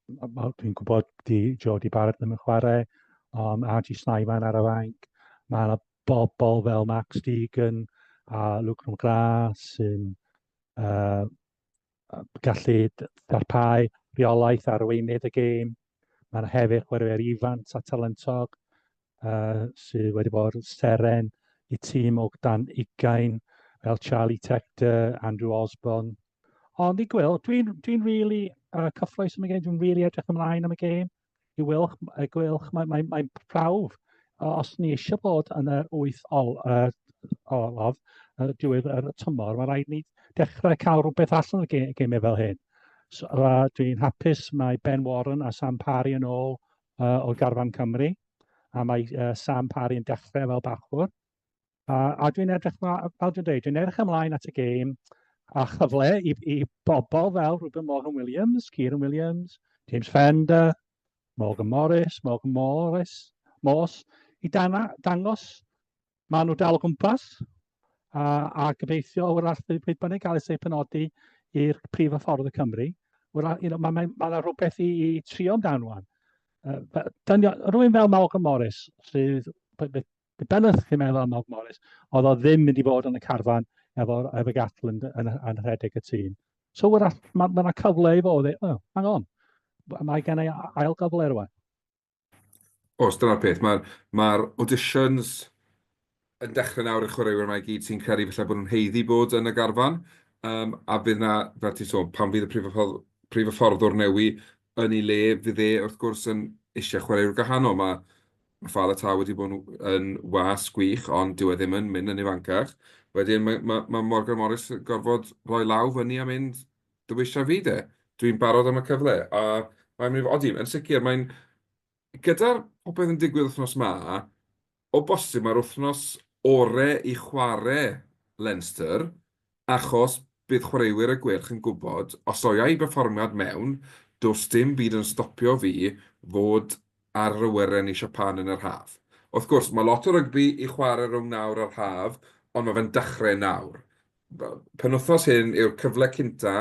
dwi'n gwybod di Jody Barrett ddim yn chwarae, ond RG Snyman ar y fainc. Mae yna bobl fel Max Deegan a Luke McGrath sy'n uh, gallu darpau rheolaeth arweinydd y gêm. Mae yna hefyd chwaraewyr ifanc a talentog uh, sydd wedi bod yn seren i tîm o dan ugain fel Charlie Tector, Andrew Osborne. Ond i gweld, dwi'n dwi really uh, cyffroes am y gêm, dwi'n really edrych ymlaen am y gêm. I wylch, y gwylch, mae'n mae, mae prawf. Os ni eisiau bod yn yr wyth ol, uh, olaf, uh, diwedd yr tymor, mae rhaid ni dechrau cael rhywbeth allan o'r gemau fel hyn. So, uh, dwi'n hapus mae Ben Warren a Sam Parry yn ôl uh, o garfan Cymru, a mae uh, Sam Parry yn dechrau fel bachwr. A, a dwi'n edrych, fel dwi'n dweud, dwi'n edrych ymlaen at y gêm a chyfle i, i bobl fel Ruben Morgan Williams, Kieran Williams, James Fender, Morgan Morris, Morgan Morris, Morse, i dana, dangos maen nhw dal o gwmpas a, a gobeithio wrach pryd bynnag gael ei penodi i'r prif ffordd y Cymru, wrach, you know, mae ma, ma rhywbeth i, i trio amdano wan. Uh, rwy'n fel Malcolm Morris, sydd, be bynnag chi'n meddwl am Malcolm Morris, oedd o ddim mynd i fod yn y carfan efo, efo Gatland yn, yn rhedeg y tîm. So wrach, mae yna ma cyfle i fod, oh, hang on, mae gen i ail gyfle rwan. Oes, dyna'r peth. Mae'r mae auditions yn dechrau nawr i'r chwaraewyr yma i gyd sy'n credu falle bod nhw'n haeddu bod yn y garfan. Um, a fydd na, fel ti'n sôn, pan fydd y prif, prif hyfforddwr newi yn ei le, fydd e wrth gwrs yn eisiau chwaraewyr gwahanol. Mae Faletau wedi bod yn was gwych, ond dyw e ddim yn mynd yn ifancach. Wedyn mae, mae, mae Morgan Morris yn gorfod rhoi law fyny a mynd, dewisa fi de. Dwi'n barod am y cyfle. A mae'n mynd i fod, odi, yn sicr, mae'n... Gyda'r popeth yn digwydd wythnos 'ma, o bosib mae'r wythnos ore i chwarae Leinster, achos bydd chwaraewyr y Gweilch yn gwybod, os oia i berfformiad mewn, does dim byd yn stopio fi fod ar yr awyren i Siapan yn yr haf. Wrth gwrs, mae lot o rygbi i chwarae rhwng nawr a'r haf, ond mae fe'n dechrau nawr. Penwythnos hyn yw'r cyfle cynta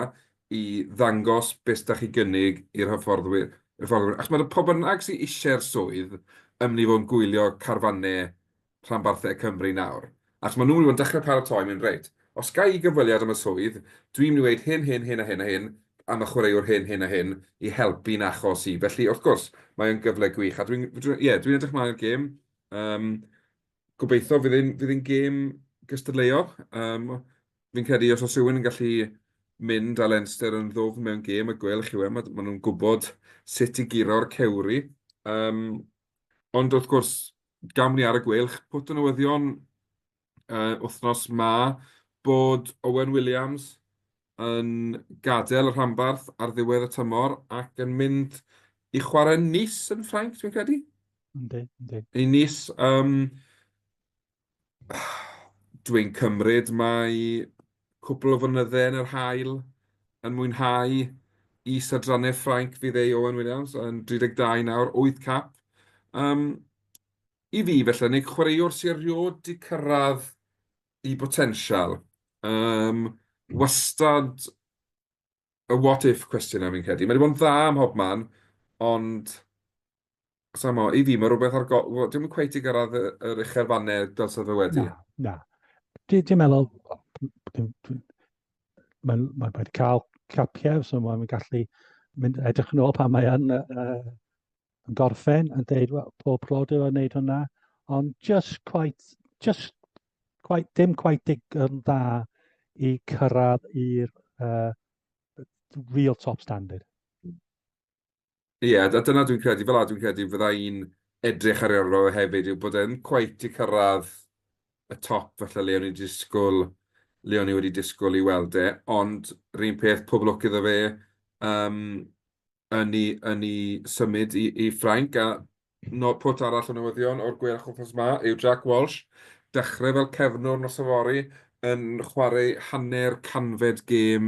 i ddangos beth da chi gynnig i'r hyfforddwyr. hyfforddwyr. Achos mae pwy bynnag sydd eisiau'r swydd yn mynd i fod yn gwylio carfannau rhanbarthau Cymru nawr. Achos maen nhw'n mynd i fod yn dechrau paratoi, mynd reit, os ga i gyfweliad am y swydd, dwi'n mynd i weud hyn, hyn, hyn a hyn a hyn am y chwaraewr hyn, hyn a hyn i helpu'n achos i. Felly, wrth gwrs, mae o'n gyfle gwych. A dwi'n, ie, dwi'n edrych mlaen i'r gêm. Um, gobeithio fydd hi'n fydd hi'n gêm gystadleuol. Um, fi'n credu os oes rhywun yn gallu mynd â Leinster yn ddwfn mewn gêm, y Gweilch yw e, maen ma nhw'n gwybod sut i guro'r cewri. Um, ond wrth gwrs, gawn ni ar y Gweilch, pwt o newyddion uh, wythnos ma bod Owen Williams yn gadael y rhanbarth ar ddiwedd y tymor ac yn mynd i chwarae Nice yn Ffrainc, dwi'n credu. Yndi, yndi. I Nice. Um, dwi'n cymryd mae cwpl o flynyddau yn yr haul yn mwynhau is-adrannau Ffrainc fydd ei Owen Williams yn 32 nawr, 8 cap. Um, I fi, felly, neu chwaraewr sy'n erioed 'di cyrraedd i botensial. Um, wastad y what if cwestiwn 'na fi'n credu. Mae wedi bod yn dda ym mhob man, ond sa mo, i fi mae rhywbeth ar go... Wel, dio'm yn cweit i gyrraedd yr uchelfannau dylse fe wedi. Na, na. Dwi'n meddwl, mae'n mae wedi cael capiau, so mae'n gallu mynd edrych yn ôl pan mae yn uh, yn gorffen yn deud, well, pob clod iddo wneud hwnna, ond just quite, just quite, dim quite digon dda i cyrraedd i'r real top standard. Ie, yeah, a dyna dwi'n credu, fel a dwi'n credu fydda i'n edrych ar ei ôl hefyd, yw bod e'n cweit i cyrraedd y top falle le o'n i'n disgwyl, le o'n i wedi disgwyl i weld e, ond yr un peth, pob lwc iddo fe yn ei, yn ei symud i Ffrainc, a no, pwt arall o newyddion o'r Gweilch wythnos 'ma yw Jack Walsh, dechrau fel cefnwr nos yfory, yn chwarae hanner canfed gêm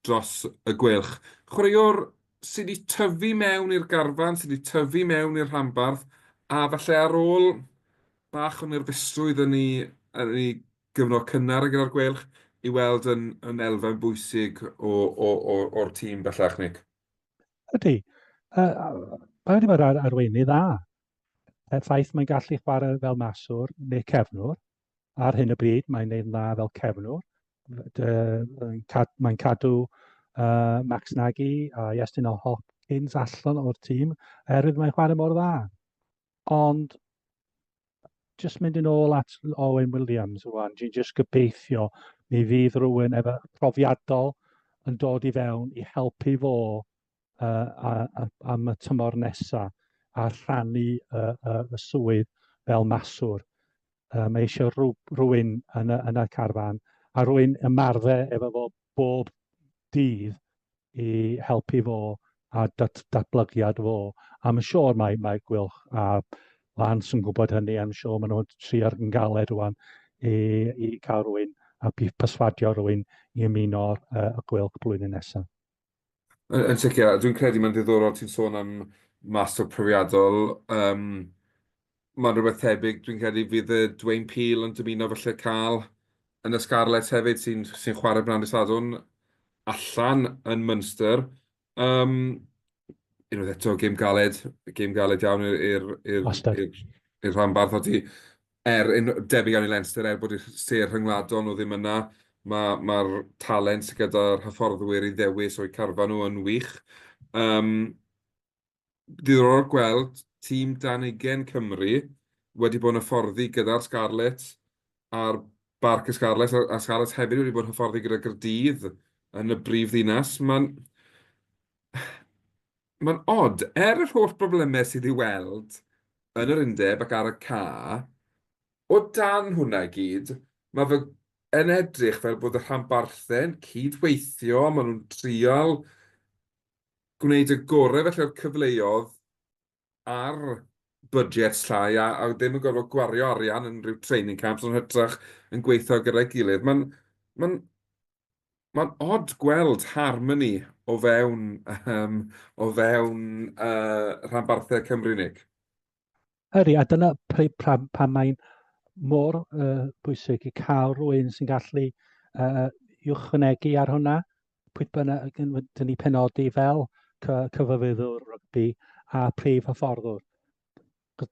dros y Gweilch. Chwaraewr sydd wedi tyfu mewn i'r garfan, sydd wedi tyfu mewn i'r rhanbarth, a falle ar ôl bach o nerfusrwydd yn ei gyfnod cynnar gyda'r Gweilch, i weld yn elfen bwysig o'r tîm bellach, Nick. Ydy. Mae wedi bod ar arweinydd dda. Y ffaith mae'n gallu chwarae fel maswr neu cefnwr. Ar hyn o bryd mae'n neud yn dda fel cefnwr. Mae'n cadw Max Nagy a Iestyn Hopkins allan o'r tîm oherwydd mae'n chwarae mor dda. Ond jyst mynd yn ôl at Owen Williams rwan, dwi'n jyst gobeithio mi fydd rhywun efo profiadol yn dod i fewn i helpu fo am y tymor nesaf a rhannu y swydd fel maswr. Mae eisiau rhywun yn y carfan a rhywun ymarfer efo fo bob dydd i helpu fo a datblygiad fo. A mae'n siŵr mae Gweilch a Lance yn gwybod hynny, a mae'n siŵr maen nhw'n trio yn galed rwan i cael rhywun a perswadio rhywun i ymuno'r y Gweilch blwyddyn nesaf. Yn sicr, dwi'n credu mae'n ddiddorol ti'n sôn am maswr profiadol. Mae'n rhywbeth tebyg, dwi'n credu fydd y Dwayne Peel yn dymuno falle cael yn y Scarlets hefyd sy'n chwarae bnawn dydd Sadwrn allan yn Munster. Unwaith eto, gêm galed, gêm galed iawn i'r rhanbarth. Odi, er, debyg iawn i Leinster, er bod y sêr rhyngwladol nhw ddim yna, mae'r talent sydd gyda'r hyfforddwyr i ddewis o'u carfan nhw yn wych. Diddorol gweld tîm dan 20 Cymru wedi bod yn hyfforddi gyda'r Scarlets a'r Barc y Scarlets, a Scarlets hefyd wedi bod yn hyfforddi gyda Gaerdydd yn y brif ddinas. Mae'n od, er yr holl broblemau sydd i weld yn yr undeb ac ar y ca, o dan hwnna i gyd, mae fe yn edrych fel bod y rhanbarthau'n cydweithio, maen nhw'n trial gwneud y gorau felly o'r cyfleoedd ar budgets llai a ddim yn gorfod gwario arian yn rhyw training camps, ond hytrach yn gweithio gyda'i gilydd. Mae'n od gweld harmony o fewn rhanbarthau Cymru, Nick. Ydy, a dyna pam mae'n mor bwysig i cael rhywun sy'n gallu ychwanegu ar hwnna, pwy bynnag dyn ni penodi fel cyfarwyddwr rygbi a prif hyfforddwr.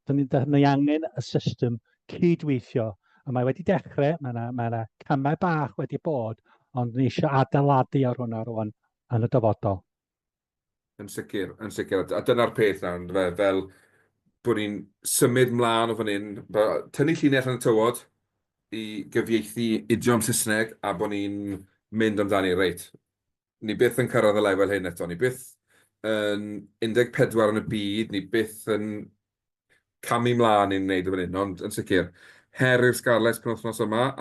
Dyn ni angen y system cydweithio, a mae wedi dechrau, mae yna camau bach wedi bod, ond ni eisiau adeiladu ar hwnna rwan yn y dyfodol. Yn sicr, yn sicr. A dyna'r peth nawr, yndyfe, fel bod ni'n symud mlaen o fan hyn, tynnu llinell yn y tywod i gyfieithu idiom Saesneg a bod ni'n mynd amdani, reit, ni byth yn cyrraedd y lefel hyn eto, ni byth yn 14 yn y byd, ni byth yn camu mlaen i'n wneud o fan hyn, ond yn sicr, her i'r Scarlets penwythnos yma, a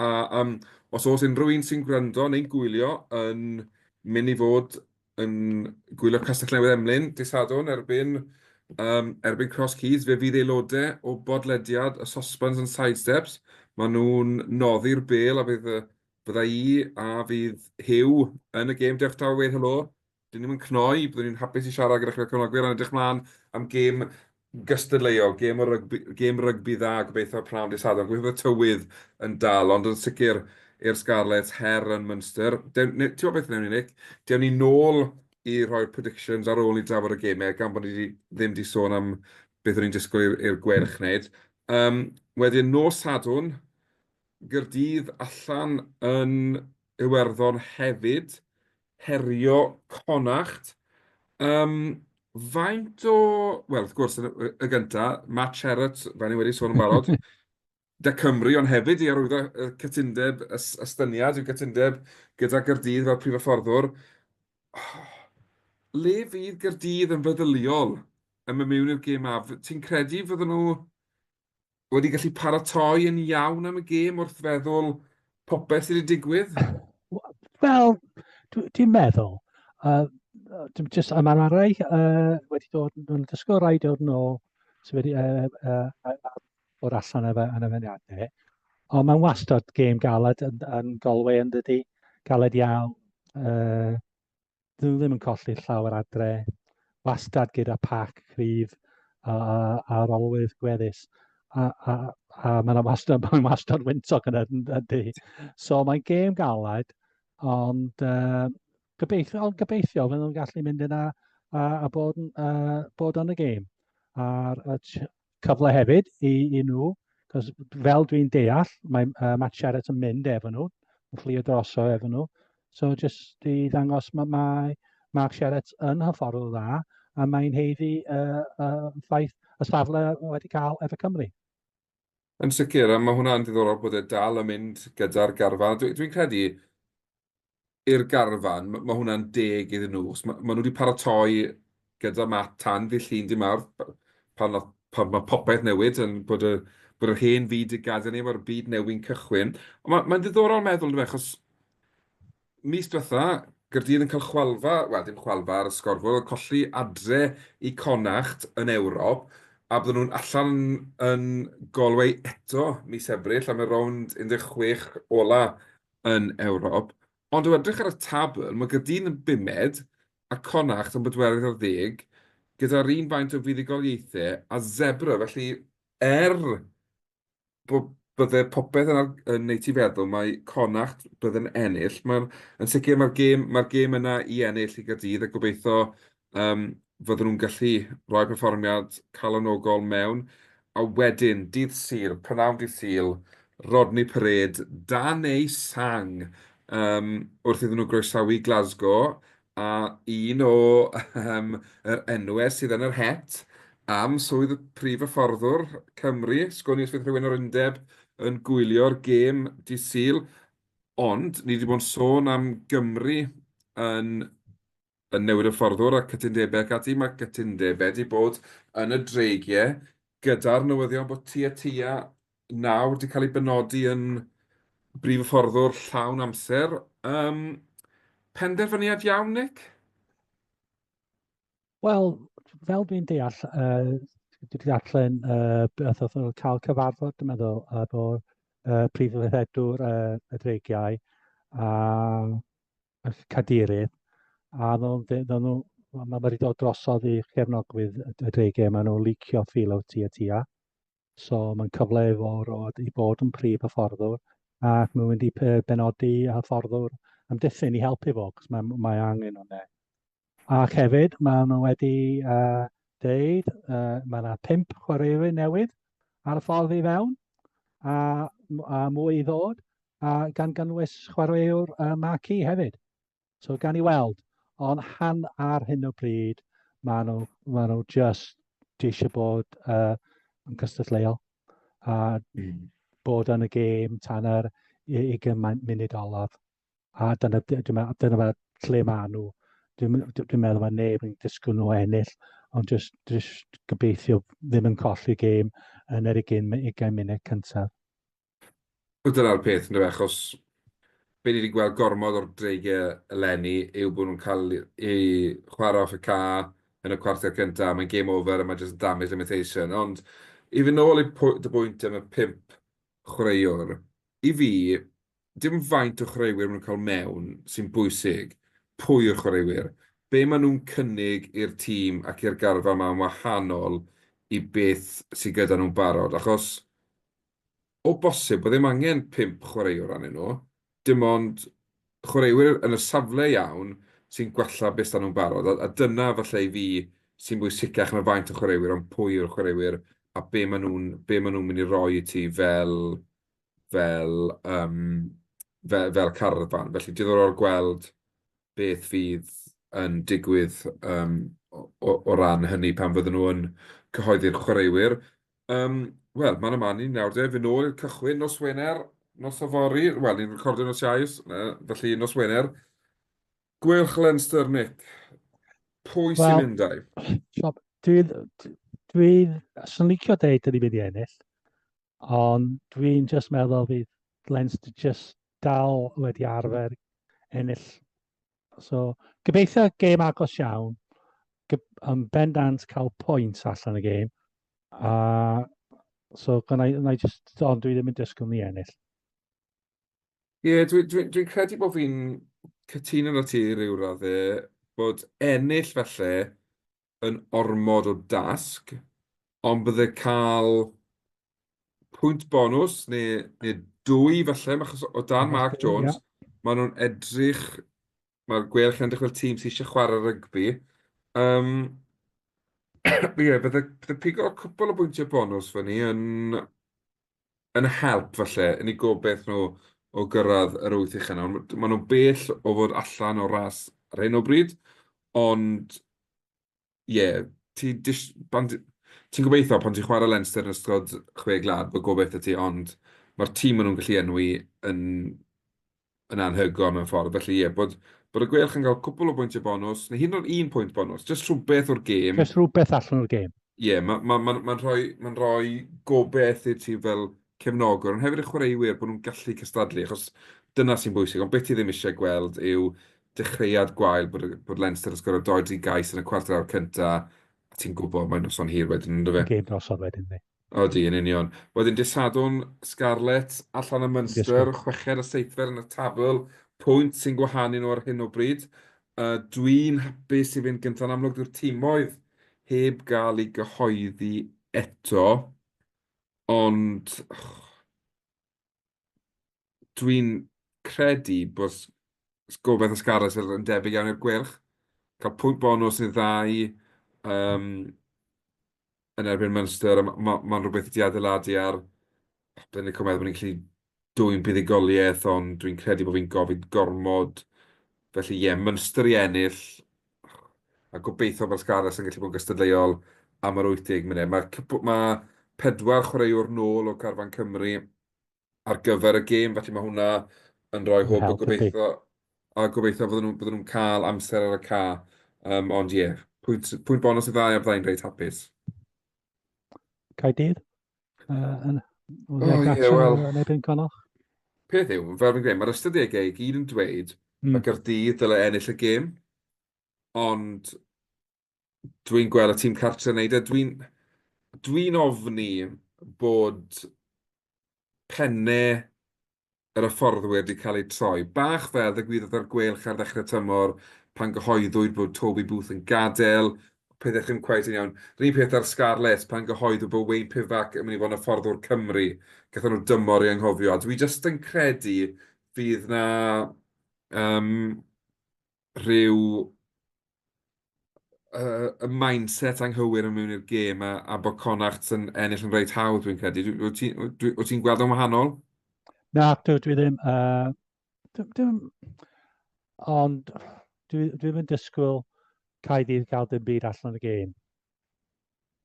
os oes unrhyw un sy'n gwrando neu'n gwylio yn mynd i fod yn gwylio Castell Newydd Emlyn dydd Sadwrn erbyn Cross Keys, fe fydd aelodau o bodlediad y Saucepans and Sidesteps, maen nhw'n noddi'r bêl a fydda i a fydd Huw yn y gêm. Dewch draw i weud helo. Dyn ni'm yn cnoi, byddwn ni'n hapus i siarad gyda chi fel cefnogwyr, ond edrych mlaen am gêm gystadleuol, gêm rygbi dda, gobeithio pnawn dydd Sadwrn. Gobeithio bydd y tywydd yn dal, ond yn sicr i'r Scarlets, her yn Munster. Ti'n gwybod beth wnawn ni, Nick? Dewn ni nôl i rhoi'r predictions ar ôl i drafod y gemau, gan bod ni ddim 'di sôn am beth o'n i'n disgwyl i'r Gweilch wneud. Wedyn nos Sadwrn, Gaerdydd allan yn Iwerddon hefyd, herio Connacht. Faint o... Wel, wrth gwrs, y gynta, Matt Sherratt, fel ni wedi sôn yn barod. 'da Cymru, ond hefyd i arwyddo y cytundeb, y estyniad i'w gytundeb gyda Gaerdydd fel prif hyfforddwr. Le fydd Gaerdydd yn feddyliol yn mynd mewn i'r gêm 'ma? Ti'n credu fydden nhw wedi gallu paratoi yn iawn am y gêm wrth feddwl popeth sydd wedi digwydd? Wel, dwi'n meddwl, dwi'n just, a mae'n rai wedi dod, mae'n dysgu rai dod yn ôl, sydd wedi bod allan efo yn y fyniadau. Ond mae'n wastad gêm galed yn, yn Galway yn dydy, galed iawn. Dyn nhw ddim yn colli llawer adre. Wastad gyda pac cryf a, a, a'r olwydd gweddus. A, a, a mae'n wastad, mae'n wastad wyntog yn ydy. So mae'n gêm galed, ond uh, gobeithio, ond gobeithio fydden nhw'n gallu mynd yna a, a bod, uh, bod yn y gêm. A'r cyfle hefyd i, i nhw, cos fel dwi'n deall, mae uh, Matt Sherratt yn mynd efo nhw, yn fflio droso efo nhw. So jyst i ddangos mae, mae Mark Sherratt yn hyfforddwr dda, a mae'n heiddi uh, uh, ffaith y safle wedi cael efo Cymru. Yn sicr, a mae hwnna'n ddiddorol bod e dal yn mynd gyda'r garfan. Dwi'n dwi credu i'r garfan, mae hwnna'n deg iddyn nhw. Os ma' maen nhw wedi paratoi gyda Matt tan ddydd Llun, dydd Mawrth, pan wnaeth, pan mae popeth newid, yn bod y, bod yr hen fyd yn gadael ni, mae'r byd newy'n cychwyn. Ond ma' mae'n ddiddorol meddwl, yndyfe, achos mis diwetha, Gaerdydd yn cael chwalfa, wel, dim chwalfa ar y sgorfwrdd, ond colli adre i Connacht yn Ewrop, a bydden nhw'n allan yn Galway eto mis Ebrill am y rownd 16 ola yn Ewrop, ond o edrych ar y tabl, mae Gaerdydd yn bumed a Connacht yn bedwerydd ar ddeg, gyda'r un faint o fuddugoliaethau a Zebre, felly er bod bydde popeth yn, yn neud ti feddwl mai Connacht bydde'n ennill, mae'n yn sicr mae'r gêm, mae'r gêm yna i ennill i Gaerdydd a gobeithio um, fydden nhw'n gallu rhoi perfformiad calonogol mewn. A wedyn, dydd Sul, prynhawn dydd Sul, Rodney Parade, dan ei sang, um, wrth iddyn nhw groesawu Glasgow, a un o um, yr enwau sydd yn yr het am swydd y prif hyfforddwr Cymru, sgwn i os fydd rhywun o'r undeb yn gwylio'r gêm dydd Sul, ond ni wedi bod yn sôn am Gymru yn yn newid hyfforddwr a cytundebau ac ati, mae cytundebau wedi bod yn y dreigiau gyda'r newyddion bod Tia Tia nawr wedi cael ei benodi yn brif hyfforddwr llawn amser. Um, penderfyniad iawn, Nick? Wel, fel dwi'n deall, uh, dwi wedi darllen uh, beth oedd nhw'n cael cyfarfod, dwi'n meddwl, efo'r uh, prif weithredwr uh, y dreigiau, a y cadeirydd, a oedden nhw, mae wedi dod drosodd i chefnogwyr y dreigiau, maen nhw'n licio Philo Tia Tia. So mae'n cyfle i fo rod i bod yn prif hyfforddwr, ac mae'n mynd i benodi hyfforddwr amddiffyn i helpu fo, cos mae, mae angen hwnna. Ac hefyd, maen nhw wedi uh, deud, uh, mae yna pump chwaraewyr newydd ar y ffordd i fewn, a, a mwy i ddod, a gan gynnwys chwaraewr uh, marquee hefyd. So gan i weld, ond han ar hyn o bryd, maen nhw, maen nhw just eisiau bod uh, yn cystadleuol a mm. bod yn y gêm tan yr 20 munud olaf. A dyna, dwi'n meddwl, dyna fe lle maen nhw. Dwi'n dwi meddwl mae neb yn disgwyl nhw ennill, ond just, just gobeithio ddim yn colli gêm yn yr 20, 20 munud cyntaf. Wel, dyna'r peth, yndyfe, achos be ni wedi gweld gormod o'r dreigiau eleni yw bod nhw'n cael eu chwarae off y ca yn y cwarter cyntaf, mae'n game over a mae jyst damage limitation. Ond i fynd nôl i dy bwynt am y pump chwaraewr, i fi, dim faint o chwaraewyr maen nhw'n cael mewn sy'n bwysig, pwy yw'r chwaraewyr, be maen nhw'n cynnig i'r tîm ac i'r garfan 'ma yn wahanol i beth sydd gyda nhw'n barod, achos o bosib bod ddim angen pump chwaraewr arnyn nhw, dim ond chwaraewyr yn y safle iawn sy'n gwella beth sydd 'da nhw'n barod, a dyna falle i fi sy'n bwysicach na faint o chwaraewyr, ond pwy yw'r chwaraewyr a be maen nhw'n be maen nhw'n mynd i roi i ti fel fel yym fel fel carfan. Felly diddorol gweld beth fydd yn digwydd yym o o ran hynny pan fydden nhw yn cyhoeddi'r chwaraewyr. Um, Wel, man a man ni nawr de, fy nôl i'r cychwyn nos Wener, nos yfory, wel, ni'n recordio nos Iau, felly nos Wener. Gweilch Leinster, Nick. Pwy sy'n well, mynd â'i? Dwi'n... Dwi'n... Swn licio deud dyn ni'n mynd i ennill, ond dwi'n just meddwl fydd Leinster just dal wedi arfer ennill. So, gobeithio gêm agos iawn, yn bendant cael pwynt allan y gêm. A so, gwna i just, ond dwi ddim yn disgwyl ni ennill. Ie, yeah, dwi'n dwi, dwi credu bod fi'n cytuno na ti i ryw raddau bod ennill falle yn ormod o dasg, ond bydde cael pwynt bonws neu, neu dwy falle, achos o dan Mark Jones, yeah. maen nhw'n edrych, mae'r Gweilch yn edrych fel tîm sydd eisiau chwarae rygbi. Um, ie, yeah, bydde, bydde pigo cwpl o bwyntiau bonws fyny yn, yn help falle, yn eu gobeith nhw o gyrraedd yr wyth uchaf nawr. Maen nhw'n bell o fod allan o'r ras ar hyn o bryd, ond ie, yeah, ti ti'n gobeithio pan ti'n chwarae Leinster yn ystod chwe gwlad bod gobeith 'da ti, ond mae'r tîm maen nhw'n gallu enwi yn, yn anhygoel mewn ffordd. Felly ie, bod, bod y Gweilch yn cael cwpl o bwyntiau bonws, neu hyd yn oed un pwynt bonws, jyst rhywbeth o'r gêm. Jyst rhywbeth allan o'r gêm. Ie, yeah, mae'n ma, ma, ma rhoi, ma rhoi gobeith i ti fel cefnogwr, ond hefyd y chwaraewyr bod nhw'n gallu cystadlu, achos dyna sy'n bwysig. Ond beth ti ddim eisiau gweld yw dechreuad gwael, bod, bod Leinster yn sgorio 2-3 gais yn y cwarter awr cynta, a ti'n gwybod mae'n noson hir wedyn, ynddo fe? Gêm drosodd wedyn, ni. Odi, yn union. Wedyn dydd Sadwrn, Scarlets allan ym Munster, chweched a seithfed yn y tabl, pwynt sy'n gwahanu nhw ar hyn o bryd. Uh, Dwi'n hapus i fynd gyntaf, yn amlwg dyw'r timoedd heb gael ei gyhoeddi eto, ond dwi'n credu bod gobeith y Scarlets yn debyg iawn i'r Gweilch. Cael pwynt bonws neu ddau um, yn erbyn Munster, a mae'n ma, ma rhywbeth wedi adeiladu ar... Byddai'n licio meddwl bod ni'n gallu dwyn buddugoliaeth, ond dwi'n credu bod fi'n gofyn gormod. Felly ie, yeah, Munster i ennill, a gobeithio bod Scarlets yn gallu bod yn gystadleuol am yr 80 munud. Mae, ma pedwar chwaraewr nôl o Carfan Cymru ar gyfer y gêm, felly mae hwnna yn rhoi hwb a gobeithio, a gobeithio fydden nhw'n bydden nhw cael amser ar y ca. Um, ond ie, yeah, pwynt, pwynt bonus i ddau a byddai'n reit hapus. Caerdydd? Uh, yn, oh, ie, wel... Yn erbyn Connacht? Peth yw, fel fi'n gweud, mae'r ystadegau i gyd yn dweud mm. mae Gaerdydd dyle ennill y gêm, ond dwi'n gweld y tîm cartre yn neud e. Dwi'n dwi ofni bod pennau yr hyfforddwyr wedi cael eu troi. Bach fel ddigwyddodd ar Gweilch ar ddechrau tymor pan gyhoeddwyd bod Toby Booth yn gadael, pethau ddim cweit yn iawn. Yr un peth ar Scarlets pan gyhoeddwyd bod Wayne Pivac yn mynd i fod yn hyfforddwr Cymru. Gathon nhw dymor i anghofio. A dwi jyst yn credu fydd na um, rhyw uh, y mindset anghywir yn mewn i'r gêm a, a bod Connacht yn ennill yn reit hawdd, dwi'n credu. Wyt ti'n dwi, ti gweld o'n wahanol? Na, dwi, dwi ddim. Uh, dwi, dwi, ond dwi, dwi ddim yn disgwyl Caerdydd gael dim byd allan o'r gêm.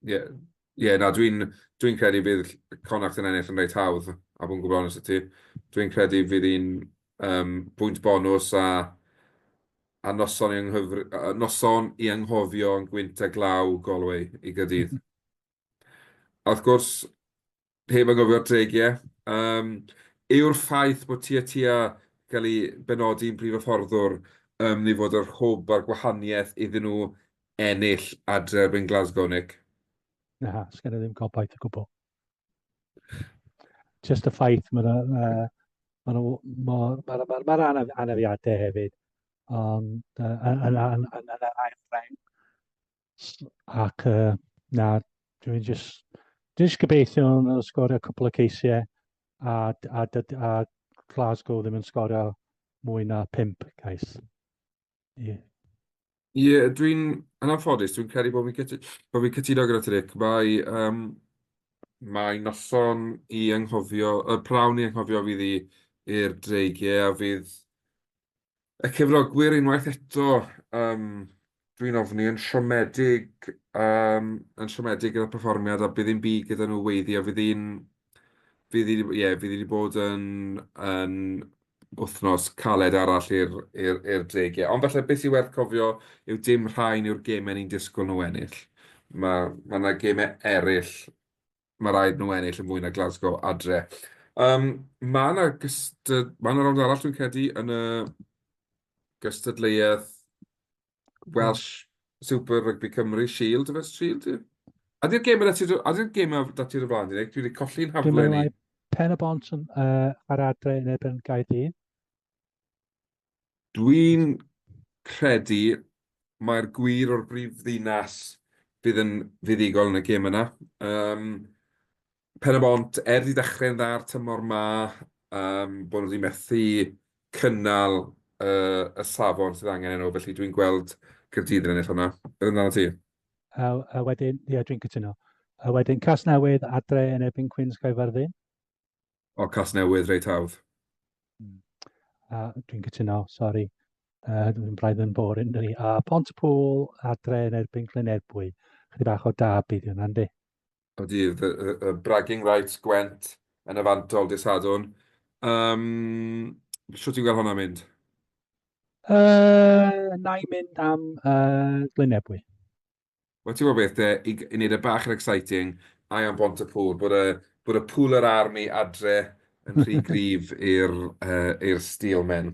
Ie, yeah. yeah, na, dwi'n dwi credu fydd Connacht yn ennill yn reit hawdd, a bod yn gwybod onest i ti. Dwi'n credu fydd hi'n um, pwynt bonws a, a noson, i anghyfr... noson i anghofio yn gwynt a glaw Galway i Gaerdydd. A wrth gwrs, heb anghofio'r dreigiau, um, yw'r ffaith bod Tia Tia gael ei benodi'n brif hyfforddwr um, ni fod yr hwb a'r gwahaniaeth iddyn nhw ennill adre erbyn Glasgow, Nick? Na, sgen i ddim gobaith o gwbl. Just y ffaith, mae'n uh, ma ma ma ma ma ma anafiadau hefyd, ond uh, yn, yn, yn, yn, yn yr ail reng. Ac uh, na, dwi'n just, dwi'n just gobeithio yn sgorio cwpl o ceisiau a, a, a, a Glasgow ddim yn sgorio mwy na 5 cais. Ie. Yeah. Ie, yeah, dwi'n, yn anffodus, dwi'n credu bod fi'n cytu, bod fi'n cytuno gyda ti, Rick. Mae, um, mae noson i anghofio, y prawn i anghofio fydd i i'r dreigiau a fydd y cefnogwyr unwaith eto, um, dwi'n ofni yn siomedig um, yn siomedig gyda'r perfformiad a bydd hi'n byd gyda nhw weiddi a fydd hi'n... Fydd hi, ie, fydd hi wedi bod yn, yn wythnos caled arall i'r i'r i'r Dreigiau. Ond falle beth sy'n werth cofio yw dim rhain yw'r gemau ni'n disgwyl nhw ennill. Mae ma' 'na gemau eraill mae rhaid nhw ennill yn fwy na Glasgow adre. Um, mae yna gystad... Mae yna rownd arall dwi'n credu yn y gystadleuaeth Welsh Super Rugby Cymru Shield, yfe? Shield, ie? Ydy'r gêm yna ti... Ydy'r gêm yna ti ar y blaen, Nick? Dwi wedi colli'n hafle ni. Dwi'n meddwl Pen y Bont yn uh, ar adre yn erbyn Gaerdydd. Dwi'n credu mai'r gwir o'r brif ddinas fydd yn fuddugol yn y gêm yna. Um, Pen-y-bont, er 'di dechrau'n dda'r tymor 'ma, um, bod nhw wedi methu cynnal y, y safon sydd angen nhw, felly dwi'n gweld Caerdydd yn ennill hwnna. Beth amdano ti? A, a wedyn, ie, dwi'n cytuno. A wedyn Casnewydd adre yn erbyn Cwins Caerfyrddin. O, Casnewydd, reit hawdd. Mm. A dwi'n cytuno, sori. Dwi'n braidd yn boring, dydi. A Pontypool adre yn erbyn Glynebwy. Chydig bach o derby di hwnna, yndi? Ydy, y, y, y bragging rights Gwent yn y fantol dydd Sadwrn. Um, Shwt ti'n gweld hwnna'n mynd? Na i mynd am Glynebwy. Wel, ti'n gwybod beth de, i i wneud e bach yn exciting, I am Pontypool, bod y bod y Pooler Army adre yn rhy gryf i'r yy i'r Steelmen.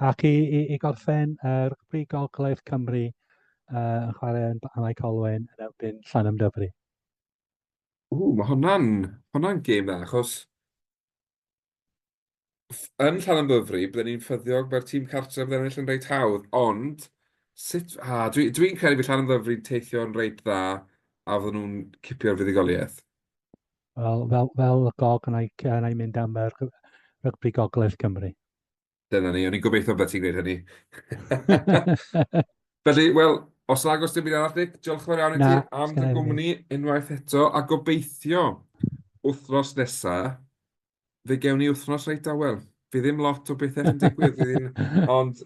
Ac i, i, i gorffen, Rygbi Gogledd Cymru uh, yn chwarae yn Bannau Colwyn yn erbyn Llanymddyfri. Ww, mae hwnna'n hwnna'n gêm dda, achos Yn Llanymddyfri, bydden ni'n ffyddiog mae'r tîm cartref yn ennill yn reit hawdd, ond sut... A, dwi, dwi'n credu bydd Llanymddyfri'n teithio'n reit dda a fydden nhw'n cipio'r fuddugoliaeth. Wel, fel, fel y gog, na i, na i mynd am yr rygbi Gogledd Cymru. Dyna ni, o'n i'n gobeithio byddet ti'n gwneud hynny. Felly, wel, os nag oes dim byd arall, Nick, diolch yn fawr iawn i ti am dy gwmni unwaith eto, a gobeithio wythnos nesa, fe gewn ni wythnos reit dawel. Fydd ddim lot o bethau yn digwydd, fydd hi'n... Ond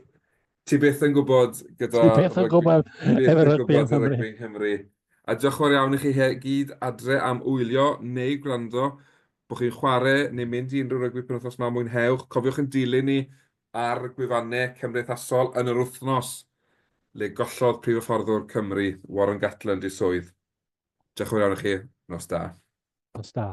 ti byth yn gwybod gyda... Ti byth yn gwybod efo rygbi yng Nghymru. Rygbi yng Nghymru. A diolch yn fawr iawn i chi gyd adre am wylio neu gwrando. Bod chi'n chwarae neu mynd i unrhyw rygbi penwythnos 'ma, mwynhewch. Cofiwch ein dilyn ni ar gwefannau cymdeithasol yn yr wythnos le gollodd prif hyfforddwr Cymru, Warren Gatland, ei swydd. Diolch yn fawr iawn i chi. Nos da. Nos da.